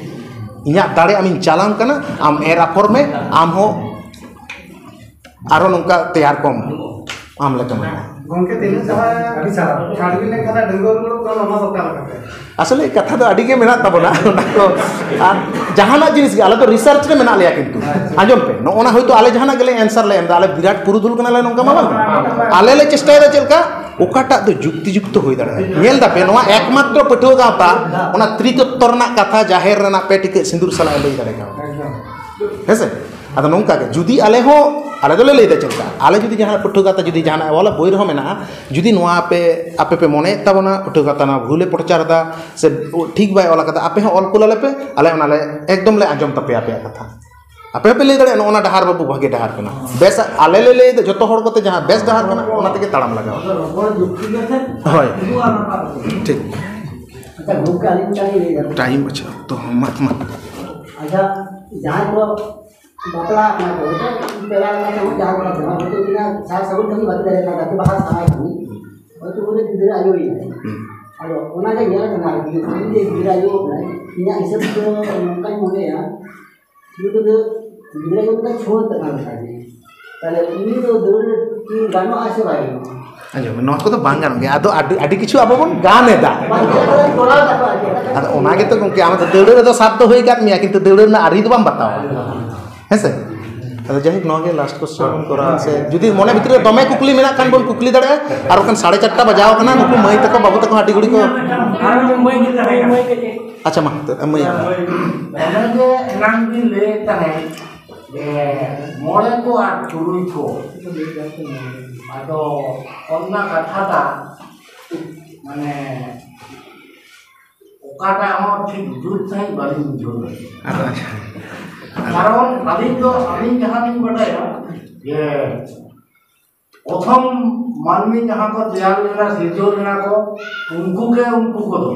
ᱤᱧᱟᱹᱜ ᱫᱟᱲᱮ ᱟᱢᱤᱧ ᱪᱟᱞᱟᱢ ᱠᱟᱱᱟ, ᱟᱢ ᱮᱨ ᱟᱯᱷᱚᱨ ᱢᱮ, ᱟᱢ ᱦᱚᱸ ᱟᱨᱦᱚᱸ ᱱᱚᱝᱠᱟ ᱛᱮᱭᱟᱨ ᱠᱚᱢ᱾ ᱟᱢ ᱞᱮᱠᱟ ᱢᱮᱱᱟᱜᱼᱟ᱾ ᱜᱚᱢᱠᱮ, ᱛᱤᱱᱟᱹᱜ ᱫᱷᱟᱣ ᱪᱷᱟᱹᱰᱣᱤ ᱞᱮᱱᱠᱷᱟᱱ ᱰᱟᱺᱜᱩᱣᱟᱹ ᱨᱩᱣᱟᱹᱲᱚᱜ ᱠᱟᱱᱟ, ᱚᱱᱟ ᱫᱚ ᱚᱠᱟ ᱞᱮᱠᱟᱛᱮ? ᱟᱥᱚᱞᱮ ᱠᱟᱛᱷᱟ ᱫᱚ ᱟᱹᱰᱤ ᱜᱮ ᱢᱮᱱᱟᱜ ᱛᱟᱵᱚᱱᱟ᱾ ᱚᱱᱟ ᱠᱚ ᱟᱨ ᱡᱟᱦᱟᱱᱟᱜ ᱡᱤᱱᱤᱥ ᱜᱮ ᱟᱞᱮ ᱫᱚ ᱨᱤᱥᱟᱨᱪ ᱨᱮ ᱢᱮᱱᱟᱜ ᱞᱮᱭᱟ, ᱠᱤᱱᱛᱩ ᱟᱸᱡᱚᱢ ᱯᱮ, ᱱᱚᱜᱼᱚ ᱱᱟ ᱦᱚᱭᱛᱳ ᱟᱞᱮ ᱡᱟᱦᱟᱱᱟᱜ ᱜᱮᱞᱮ ᱮᱱᱥᱟᱨ ᱞᱮ ᱮᱢ ᱮᱫᱟ, ᱟᱞᱮ ᱵᱤᱨᱟᱴ ᱯᱩᱨᱩᱫᱷᱩᱞ ᱠᱟᱱᱟᱞᱮ, ᱱᱚᱝᱠᱟ ᱢᱟ ᱵᱟᱝ᱾ ᱟᱞᱮ ᱞᱮ ᱪᱮᱥᱴᱟᱭᱮᱫᱟ ᱪᱮᱫ ᱞᱮᱠᱟ ᱚᱠᱟᱴᱟᱜ ᱫᱚ ᱡᱩᱠᱛᱤ ᱡᱩᱠᱛᱚ ᱦᱩᱭ ᱫᱟᱲᱮᱭᱟᱜᱼᱟ᱾ ᱧᱮᱞ ᱫᱟᱯᱮ, ᱱᱚᱣᱟ ᱮᱠᱢᱟᱛᱨᱚ ᱯᱟᱹᱴᱷᱩᱣᱟᱹ ᱜᱟᱶᱛᱟ ᱚᱱᱟ ᱛᱨᱤᱛᱚᱛᱛᱚ ᱨᱮᱱᱟᱜ ᱠᱟᱛᱷᱟ ᱡᱟᱦᱮᱨ ᱨᱮᱱᱟᱜ ᱯᱮ ᱴᱤᱠᱟᱹᱜ ᱥᱤᱸᱫᱩᱨ ᱥᱟᱞᱟᱜ ᱮ ᱞᱟᱹᱭ ᱫᱟᱲᱮ ᱠᱟᱣᱫᱟ᱾ ᱦᱮᱸ ᱥᱮ? ᱟᱫᱚ ᱱᱚᱝᱠᱟ ᱜᱮ, ᱡᱩᱫᱤ ᱟᱞᱮ ᱦᱚᱸ, ᱟᱞᱮ ᱫᱚᱞᱮ ᱞᱟᱹᱭᱫᱟ ᱪᱮᱫ ᱞᱮᱠᱟ, ᱟᱞᱮ ᱡᱩᱫᱤ ᱡᱟᱦᱟᱸ ᱯᱟᱹᱴᱷᱩᱣᱟᱹ ᱜᱟᱶᱛᱟ ᱡᱩᱫᱤ ᱡᱟᱦᱟᱱᱟᱜ ᱮ ᱚᱞᱟ, ᱵᱳᱭ ᱨᱮᱦᱚᱸ ᱢᱮᱱᱟᱜᱼᱟ, ᱡᱩᱫᱤ ᱱᱚᱣᱟ ᱟᱯᱮ, ᱟᱯᱮ ᱯᱮ ᱢᱚᱱᱮᱭᱮᱫ ᱛᱟᱵᱚᱱᱟ ᱯᱟᱹᱴᱷᱩᱣᱟᱹ ᱜᱟᱶᱛᱟ ᱱᱚᱣᱟ ᱵᱷᱩᱞᱮ ᱯᱨᱚᱪᱟᱨ ᱮᱫᱟ ᱥᱮ ᱴᱷᱤᱠ ᱵᱟᱭ ᱚᱞ ᱟᱠᱟᱫᱟ, ᱟᱯᱮ ᱦᱚᱸ ᱚᱞ ᱠᱩᱞ ᱟᱞᱮ ᱯᱮ, ᱟᱞᱮ ᱚᱱᱟᱞᱮ ᱮᱠᱫᱚᱢ ᱞᱮ ᱟᱸᱡᱚᱢ ᱛᱟᱯᱮᱭᱟ ᱟᱯᱮᱭᱟᱜ ᱠᱟᱛᱷᱟ᱾ ᱟᱯᱮ ᱦᱚᱸᱯᱮ ᱞᱟᱹᱭ ᱫᱟᱲᱮᱭᱟᱜᱼᱟ, ᱱᱚᱜᱼᱚ ᱱᱟ ᱰᱟᱦᱟᱨ ᱵᱟᱹᱵᱩ ᱵᱷᱟᱜᱮ ᱰᱟᱦᱟᱨ ᱠᱟᱱᱟ᱾ ᱵᱮᱥ, ᱟᱞᱮ ᱞᱮ ᱞᱟᱹᱭᱫᱟ ᱡᱚᱛᱚ ᱦᱚᱲ ᱠᱚᱛᱮ ᱡᱟᱦᱟᱸ ᱵᱮᱥ ᱰᱟᱦᱟᱨ ᱠᱟᱱᱟ, ᱚᱱᱟ ᱛᱮᱜᱮ ᱛᱟᱲᱟᱢ ᱞᱟᱜᱟᱣ᱾ ᱦᱳᱭ, ᱴᱷᱤᱠ᱾ ᱟᱪᱪᱷᱟ ᱜᱚᱢᱠᱮ, ᱟᱹᱞᱤᱧ ᱢᱤᱫᱴᱟᱝ ᱞᱤᱧ ᱞᱟᱹᱭᱟ᱾ ᱴᱟᱭᱤᱢ ᱟᱪᱪᱷᱟ, ᱚᱠᱛᱚ ᱦᱚᱸ ᱢᱟ, ᱢᱟ᱾ ᱟᱪᱪᱷᱟ, ᱡᱟᱦᱟᱸᱭ ᱠᱚ ᱵᱟᱯᱞᱟ ᱠᱟᱱᱟ ᱠᱚ, ᱦᱚᱭᱛᱳ ᱯᱮᱲᱟ ᱠᱟᱱᱟ ᱠᱚ, ᱡᱟᱦᱟᱸ ᱠᱚ ᱵᱟᱯᱞᱟ, ᱦᱚᱭᱛᱳ ᱩᱱᱤᱭᱟᱜ ᱥᱟᱨ ᱥᱟᱹᱜᱩᱱ ᱠᱟᱹᱢᱤ ᱵᱟᱹᱜᱤ ᱫᱟᱲᱮᱭᱟᱜ ᱠᱟᱱᱟ, ᱜᱟᱛᱮ ᱵᱟᱦᱟ ᱥᱟᱶᱟᱭ ᱠᱟᱹᱢᱤ, ᱦᱚᱭᱛᱳ ᱩᱱᱤ ᱜᱤᱫᱽᱨᱟᱹ ᱟᱭᱳᱭᱮᱱᱟᱭ᱾ ᱦᱩᱸ᱾ ᱟᱫᱚ ᱚᱱᱟᱜᱮ ᱧᱮᱞ ᱠᱟᱱᱟ ᱟᱨᱠᱤ, ᱩᱱᱤ ᱡᱮ ᱜᱤᱫᱽᱨᱟᱹ ᱟᱭᱳ ᱠᱟᱱᱟᱭ, ᱤᱧᱟᱹᱜ ᱦᱤᱥᱟᱹᱵ ᱛᱮᱫᱚ ᱱᱚᱝᱠᱟᱧ ᱢᱚᱱᱮᱭᱟ, ᱩᱱᱤ ᱫᱚ ᱜᱤᱫᱽᱨᱟᱹ ᱟᱭᱳ ᱫᱚ ᱪᱷᱩᱣᱟᱹ ᱠᱟᱱᱟ ᱞᱮᱠᱟ ᱜᱮ᱾ ᱛᱟᱦᱞᱮ ᱩᱱᱤ ᱫᱚ ᱫᱟᱹᱲ ᱜᱟᱱᱚᱜᱼᱟ ᱥᱮ ᱵᱟᱭ ᱜᱟᱱᱚᱜᱼᱟ? ᱟᱸᱡᱚᱢ ᱢᱮ, ᱱᱚᱣᱟ ᱠᱚᱫᱚ ᱵᱟᱝ ᱜᱟᱱᱚᱜ ᱜᱮᱭᱟ᱾ ᱟᱫᱚ ᱟᱹᱰᱤ, ᱟᱹᱰᱤ ᱠᱤᱪᱷᱩ ᱟᱵᱚ ᱵᱚᱱ ᱜᱟᱱ ᱮᱫᱟ᱾ ᱵᱟᱝ ᱜᱟᱱᱚᱜᱼᱟ, ᱠᱚᱨᱟᱣ ᱫᱟᱠᱚ ᱟᱨᱠᱤ᱾ ᱟᱫᱚ ᱚᱱᱟ ᱜᱮᱛᱚ ᱜᱚᱢᱠᱮ, ᱟᱢ ᱫᱚ ᱫᱟᱹᱲ ᱨᱮᱫᱚ ᱥᱟᱵ ᱫᱚ ᱦᱩᱭ ᱟᱠᱟᱫ ᱢᱮᱭᱟ, ᱠᱤᱱᱛᱩ ᱫᱟᱹᱲ ᱨᱮᱱᱟᱜ ᱟᱹᱨᱤ ᱫᱚ ᱵᱟᱢ ᱵᱟᱛᱟᱣᱟ᱾ ᱦᱮᱸ ᱥᱮ? ᱟᱫᱚ ᱡᱟᱭᱦᱳᱠ, ᱱᱚᱣᱟ ᱜᱮ ᱞᱟᱥᱴ ᱠᱚᱥᱪᱮᱱ ᱵᱚᱱ ᱠᱚᱨᱟᱣᱟ᱾ ᱥᱮ ᱡᱩᱫᱤ ᱢᱚᱱᱮ ᱵᱷᱤᱛᱨᱤ ᱨᱮ ᱫᱚᱢᱮ ᱠᱩᱠᱞᱤ ᱢᱮᱱᱟᱜ ᱠᱷᱟᱱ ᱵᱚᱱ ᱠᱩᱠᱞᱤ ᱫᱟᱲᱮᱭᱟᱜᱼᱟ, ᱟᱨ ᱵᱟᱠᱷᱟᱱ ᱥᱟᱲᱮ ᱪᱟᱨᱴᱟ ᱵᱟᱡᱟᱣ ᱟᱠᱟᱱᱟ, ᱱᱩᱠᱩ ᱢᱟᱹᱭ ᱛᱟᱠᱚ ᱵᱟᱹᱵᱩ ᱛᱟᱠᱚ ᱦᱟᱹᱴᱤ ᱜᱷᱩᱲᱤ ᱠᱚ᱾ ᱟᱪᱪᱷᱟ, ᱢᱟ, ᱢᱟᱹᱭ ᱟᱢ᱾ ᱚᱱᱮ ᱡᱮ ᱮᱱᱟᱝ ᱵᱤᱱ ᱞᱟᱹᱭᱮᱫ ᱛᱟᱦᱮᱸᱫ ᱡᱮ ᱢᱚᱬᱮ ᱠᱚ ᱟᱨ ᱛᱩᱨᱩᱭ ᱠᱚ, ᱟᱫᱚ ᱚᱱᱟ ᱠᱟᱛᱷᱟ ᱴᱟᱜ ᱢᱟᱱᱮ ᱚᱠᱟᱴᱟᱜ ᱦᱚᱸ ᱴᱷᱤᱠ ᱡᱩᱛ ᱥᱟᱺᱦᱤᱡ ᱵᱟᱹᱞᱤᱧ ᱵᱩᱡᱷᱟᱹᱣ ᱫᱟᱲᱮᱭᱟᱜᱼᱟ᱾ ᱟᱫᱚ ᱟᱪᱪᱷᱟ᱾ ᱠᱟᱨᱚᱱ ᱟᱹᱞᱤᱧ ᱫᱚ, ᱟᱹᱞᱤᱧ ᱡᱟᱦᱟᱸ ᱞᱤᱧ ᱵᱟᱰᱟᱭᱟ ᱡᱮ ᱯᱨᱚᱛᱷᱚᱢ ᱢᱟᱹᱱᱢᱤ ᱡᱟᱦᱟᱸ ᱠᱚ ᱛᱮᱭᱟᱨ ᱞᱮᱱᱟ, ᱥᱤᱨᱡᱟᱹᱣ ᱞᱮᱱᱟ ᱠᱚ, ᱩᱱᱠᱩ ᱜᱮ ᱩᱱᱠᱩ ᱠᱚᱫᱚ᱾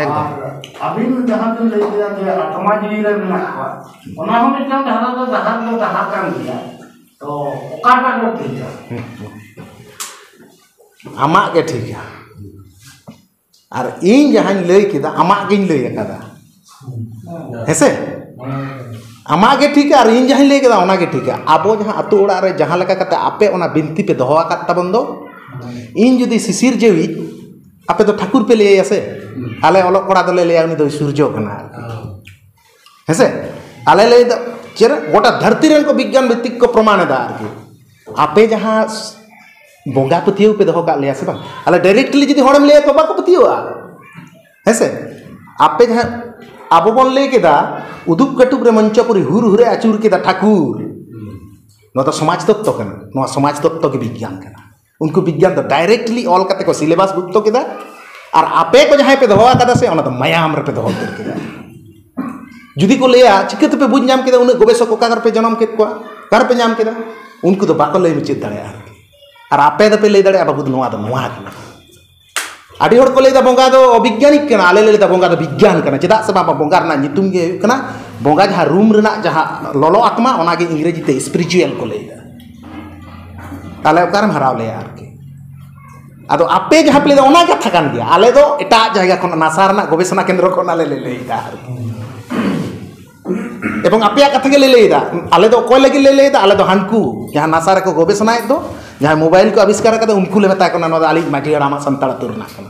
ᱮᱠᱫᱚᱢ᱾ ᱟᱨ ᱟᱹᱵᱤᱱ ᱡᱟᱦᱟᱸ ᱵᱤᱱ ᱞᱟᱹᱭ ᱠᱮᱫᱟ ᱡᱮ ᱟᱛᱢᱟ ᱡᱤᱣᱤ ᱨᱮ ᱢᱮᱱᱟᱜ ᱠᱚᱣᱟ, ᱚᱱᱟ ᱦᱚᱸ ᱢᱤᱫᱴᱟᱝ ᱰᱟᱦᱟᱨ ᱫᱚ, ᱰᱟᱦᱟᱨ ᱫᱚ ᱰᱟᱦᱟᱨ ᱠᱟᱱ ᱜᱮᱭᱟ᱾ ᱛᱚ ᱚᱠᱟᱴᱟᱜ ᱫᱚ ᱴᱷᱤᱠᱟ? ᱦᱩᱸ, ᱦᱩᱸ᱾ ᱟᱢᱟᱜ ᱜᱮ ᱴᱷᱤᱠᱟ᱾ ᱟᱨ ᱤᱧ ᱡᱟᱦᱟᱸᱧ ᱞᱟᱹᱭ ᱠᱮᱫᱟ, ᱟᱢᱟᱜ ᱜᱤᱧ ᱞᱟᱹᱭ ᱟᱠᱟᱫᱟ᱾ ᱦᱮᱸᱥᱮ? ᱟᱢᱟᱜ ᱜᱮ ᱴᱷᱤᱠᱟ ᱟᱨ ᱤᱧ ᱡᱟᱦᱟᱸᱧ ᱞᱟᱹᱭ ᱠᱮᱫᱟ ᱚᱱᱟ ᱜᱮ ᱴᱷᱤᱠᱟ᱾ ᱟᱵᱚ ᱡᱟᱦᱟᱸ ᱟᱹᱛᱩ ᱚᱲᱟᱜ ᱨᱮ ᱡᱟᱦᱟᱸ ᱞᱮᱠᱟ ᱠᱟᱛᱮ ᱟᱯᱮ ᱚᱱᱟ ᱵᱤᱱᱛᱤ ᱯᱮ ᱫᱚᱦᱚ ᱟᱠᱟᱫ ᱛᱟᱵᱚᱱ ᱫᱚ, ᱤᱧ ᱡᱩᱫᱤ ᱥᱤᱥᱤᱨ ᱡᱟᱹᱣᱤᱡ, ᱟᱯᱮ ᱫᱚ ᱴᱷᱟᱹᱠᱩᱨ ᱯᱮ ᱞᱟᱹᱭᱟ ᱥᱮ? ᱟᱞᱮ ᱚᱞᱚᱜ ᱠᱚᱲᱟ ᱫᱚᱞᱮ ᱞᱟᱹᱭᱟ ᱩᱱᱤ ᱫᱚ ᱥᱩᱨᱡᱚ ᱠᱟᱱᱟ ᱟᱨᱠᱤ᱾ ᱦᱮᱸᱥᱮ? ᱟᱞᱮ ᱞᱟᱹᱭ ᱫᱚ ᱪᱮᱫ ᱜᱚᱴᱟ ᱫᱷᱟᱹᱨᱛᱤ ᱨᱮᱱ ᱠᱚ ᱵᱤᱜᱽᱜᱟᱱ ᱵᱷᱤᱛᱛᱤᱠ ᱠᱚ ᱯᱨᱚᱢᱟᱱ ᱮᱫᱟ ᱟᱨᱠᱤ᱾ ᱟᱯᱮ ᱡᱟᱦᱟᱸ ᱵᱚᱸᱜᱟ ᱯᱟᱹᱛᱭᱟᱹᱣ ᱯᱮ ᱫᱚᱦᱚ ᱠᱟᱜ ᱞᱮᱭᱟ ᱥᱮ ᱵᱟᱝ? ᱟᱞᱮ directly ᱡᱩᱫᱤ ᱦᱚᱲᱮᱢ ᱞᱟᱹᱭᱟ ᱠᱚ ᱵᱟᱠᱚ ᱯᱟᱹᱛᱭᱟᱹᱣᱟ᱾ ᱦᱮᱸᱥᱮ? ᱟᱯᱮ ᱡᱟᱦᱟᱸ ᱟᱵᱚ ᱵᱚᱱ ᱞᱟᱹᱭ ᱠᱮᱫᱟ ᱩᱫᱩᱜ ᱠᱟᱹᱴᱩᱵ ᱨᱮ ᱢᱚᱧᱪᱚᱯᱩᱨᱤ ᱦᱩᱨ ᱦᱩᱨᱮ ᱟᱹᱪᱩᱨ ᱠᱮᱫᱟ ᱴᱷᱟᱹᱠᱩᱨ, ᱱᱚᱣᱟ ᱫᱚ ᱥᱚᱢᱟᱡᱽ ᱛᱚᱛᱛᱚ ᱠᱟᱱᱟ᱾ ᱱᱚᱣᱟ ᱥᱚᱢᱟᱡᱽ ᱛᱚᱛᱛᱚ ᱜᱮ ᱵᱤᱜᱽᱜᱟᱱ ᱠᱟᱱᱟ᱾ ᱩᱱᱠᱩ ᱵᱤᱜᱽᱜᱟᱱ ᱫᱚ directly ᱚᱞ ᱠᱟᱛᱮ ᱠᱚ syllabus ᱵᱷᱩᱠᱛᱚ ᱠᱮᱫᱟ᱾ ᱟᱨ ᱟᱯᱮ ᱠᱚ ᱡᱟᱦᱟᱸᱭ ᱯᱮ ᱫᱚᱦᱚ ᱟᱠᱟᱫᱟ ᱥᱮ, ᱚᱱᱟ ᱫᱚ ᱢᱟᱭᱟᱢ ᱨᱮᱯᱮ ᱫᱚᱦᱚ ᱩᱛᱟᱹᱨ ᱠᱮᱫᱟ᱾ ᱡᱩᱫᱤ ᱠᱚ ᱞᱟᱹᱭᱟ ᱪᱤᱠᱟᱹ ᱛᱮᱯᱮ ᱵᱩᱡᱽ ᱧᱟᱢ ᱠᱮᱫᱟ ᱩᱱᱟᱹᱜ ᱜᱚᱵᱮᱥᱚᱠ ᱚᱠᱟ ᱨᱮᱯᱮ ᱡᱚᱱᱚᱢ ᱠᱮᱫ ᱠᱚᱣᱟ, ᱚᱠᱟ ᱨᱮᱯᱮ ᱧᱟᱢ ᱠᱮᱫᱟ, ᱩᱱᱠᱩ ᱫᱚ ᱵᱟᱠᱚ ᱞᱟᱹᱭ ᱢᱩᱪᱟᱹᱫ ᱫᱟᱲᱮᱭᱟᱜᱼᱟ ᱟᱨᱠᱤ᱾ ᱟᱨ ᱟᱯᱮ ᱫᱚᱯᱮ ᱞᱟᱹᱭ ᱫᱟᱲᱮᱭᱟᱜᱼᱟ ᱵᱟᱹᱵᱩ ᱫᱚ ᱱᱚᱣᱟ ᱫᱚ ᱱᱚᱣᱟ ᱠᱟᱱᱟ᱾ ᱟᱹᱰᱤ ᱦᱚᱲ ᱠᱚ ᱞᱟᱹᱭᱫᱟ ᱵᱚᱸᱜᱟ ᱫᱚ ᱚᱵᱤᱜᱽᱜᱟᱱᱤᱠ ᱠᱟᱱᱟ, ᱟᱞᱮ ᱞᱮ ᱞᱟᱹᱭᱫᱟ ᱵᱚᱸᱜᱟ ᱫᱚ ᱵᱤᱜᱽᱜᱟᱱ ᱠᱟᱱᱟ᱾ ᱪᱮᱫᱟᱜ ᱥᱮ ᱵᱟᱝ, ᱵᱚᱸᱜᱟ ᱨᱮᱱᱟᱜ ᱧᱩᱛᱩᱢ ᱜᱮ ᱦᱩᱭᱩᱜ ᱠᱟᱱᱟ ᱵᱚᱸᱜᱟ, ᱡᱟᱦᱟᱸ ᱨᱩᱢ ᱨᱮᱱᱟᱜ ᱡᱟᱦᱟᱸ ᱞᱚᱞᱚ ᱟᱛᱢᱟ, ᱚᱱᱟᱜᱮ ᱤᱝᱨᱮᱡᱤ ᱛᱮ spiritual ᱠᱚ ᱞᱟᱹᱭᱫᱟ᱾ ᱛᱟᱦᱞᱮ ᱚᱠᱟᱨᱮᱢ ᱦᱟᱨᱟᱣ ᱞᱮᱭᱟ ᱟᱨᱠᱤ? ᱟᱫᱚ ᱟᱯᱮ ᱡᱟᱦᱟᱸ ᱯᱮ ᱞᱟᱹᱭᱫᱟ ᱚᱱᱟ ᱠᱟᱛᱷᱟ ᱠᱟᱱ ᱜᱮᱭᱟ, ᱟᱞᱮ ᱫᱚ ᱮᱴᱟᱜ ᱡᱟᱭᱜᱟ ᱠᱷᱚᱱ, ᱱᱟᱥᱟ ᱨᱮᱱᱟᱜ ᱜᱚᱵᱮᱥᱚᱱᱟ ᱠᱮᱱᱫᱨᱚ ᱠᱷᱚᱱ ᱟᱞᱮ ᱞᱮ ᱞᱟᱹᱭᱫᱟ ᱟᱨᱠᱤ᱾ ᱮᱵᱚᱝ ᱟᱯᱮᱭᱟᱜ ᱠᱟᱛᱷᱟ ᱜᱮᱞᱮ ᱞᱟᱹᱭᱫᱟ, ᱟᱞᱮ ᱫᱚ ᱚᱠᱚᱭ ᱞᱟᱹᱜᱤᱫ ᱞᱮ ᱞᱟᱹᱭᱫᱟ? ᱟᱞᱮ ᱫᱚ ᱦᱟᱱᱠᱩ ᱡᱟᱦᱟᱸ ᱱᱟᱥᱟ ᱨᱮᱠᱚ ᱜᱚᱵᱮᱥᱚᱱᱟᱭᱮᱫ ᱫᱚ, ᱡᱟᱦᱟᱸᱭ ᱢᱳᱵᱟᱭᱤᱞ ᱠᱚ ᱟᱵᱤᱥᱠᱟᱨ ᱠᱟᱫᱟ, ᱩᱱᱠᱩ ᱞᱮ ᱢᱮᱛᱟ ᱠᱚ ᱠᱟᱱᱟ, "ᱱᱚᱣᱟ ᱫᱚ ᱟᱹᱞᱤᱧ ᱢᱟᱹᱡᱷᱤ ᱦᱟᱲᱟᱢᱟᱜ ᱥᱟᱱᱛᱟᱲ ᱟᱹᱛᱩ ᱨᱮᱱᱟᱜ ᱠᱟᱱᱟ᱾"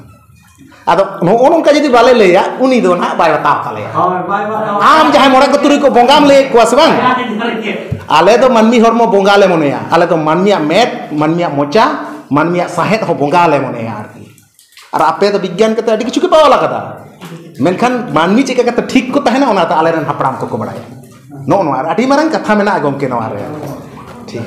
ᱟᱫᱚ ᱱᱚᱜᱼᱚ ᱱᱚᱝᱠᱟ ᱡᱩᱫᱤ ᱵᱟᱞᱮ ᱞᱟᱹᱭᱟ, ᱩᱱᱤ ᱫᱚ ᱱᱟᱦᱟᱜ ᱵᱟᱭ ᱵᱟᱛᱟᱣ ᱛᱟᱞᱮᱭᱟ᱾ ᱦᱳᱭ, ᱵᱟᱭ ᱵᱟᱛᱟᱣᱟ᱾ ᱟᱢ ᱡᱟᱦᱟᱸᱭ ᱢᱚᱬᱮ ᱠᱚ ᱛᱩᱨᱩᱭ ᱠᱚ ᱵᱚᱸᱜᱟᱢ ᱞᱟᱹᱭᱮᱫ ᱠᱚᱣᱟ ᱥᱮ ᱵᱟᱝ? ᱟᱞᱮ ᱫᱚ ᱢᱟᱹᱱᱢᱤ ᱦᱚᱲᱢᱚ ᱵᱚᱸᱜᱟ ᱞᱮ ᱢᱚᱱᱮᱭᱟ᱾ ᱟᱞᱮ ᱫᱚ ᱢᱟᱹᱱᱢᱤᱭᱟᱜ ᱢᱮᱫ, ᱢᱟᱹᱱᱢᱤᱭᱟᱜ ᱢᱚᱪᱟ, ᱢᱟᱹᱱᱢᱤᱭᱟᱜ ᱥᱟᱦᱮᱫ ᱦᱚᱸ ᱵᱚᱸᱜᱟ ᱞᱮ ᱢᱚᱱᱮᱭᱟ ᱟᱨᱠᱤ᱾ ᱟᱨ ᱟᱯᱮ ᱫᱚ ᱵᱤᱜᱽᱜᱟᱱ ᱠᱟᱛᱮ ᱟᱹᱰᱤ ᱠᱤᱪᱷᱩ ᱜᱮᱯᱮ ᱚᱞ ᱟᱠᱟᱫᱟ, ᱢᱮᱱᱠᱷᱟᱱ ᱢᱟᱹᱱᱢᱤ ᱪᱮᱫ ᱞᱮᱠᱟ ᱠᱟᱛᱮ ᱴᱷᱤᱠ ᱠᱚ ᱛᱟᱦᱮᱱᱟ, ᱚᱱᱟ ᱫᱚ ᱟᱞᱮᱨᱮᱱ ᱦᱟᱯᱲᱟᱢ ᱠᱚᱠᱚ ᱵᱟᱲᱟᱭᱟ᱾ ᱱᱚᱜᱼᱚ ᱱᱚᱣᱟ ᱟᱹᱰᱤ ᱢᱟᱨᱟᱝ ᱠᱟᱛᱷᱟ ᱢᱮᱱᱟᱜᱼᱟ ᱜᱚᱢᱠᱮ ᱱᱚᱣᱟ ᱨᱮ᱾ ᱴᱷᱤᱠ᱾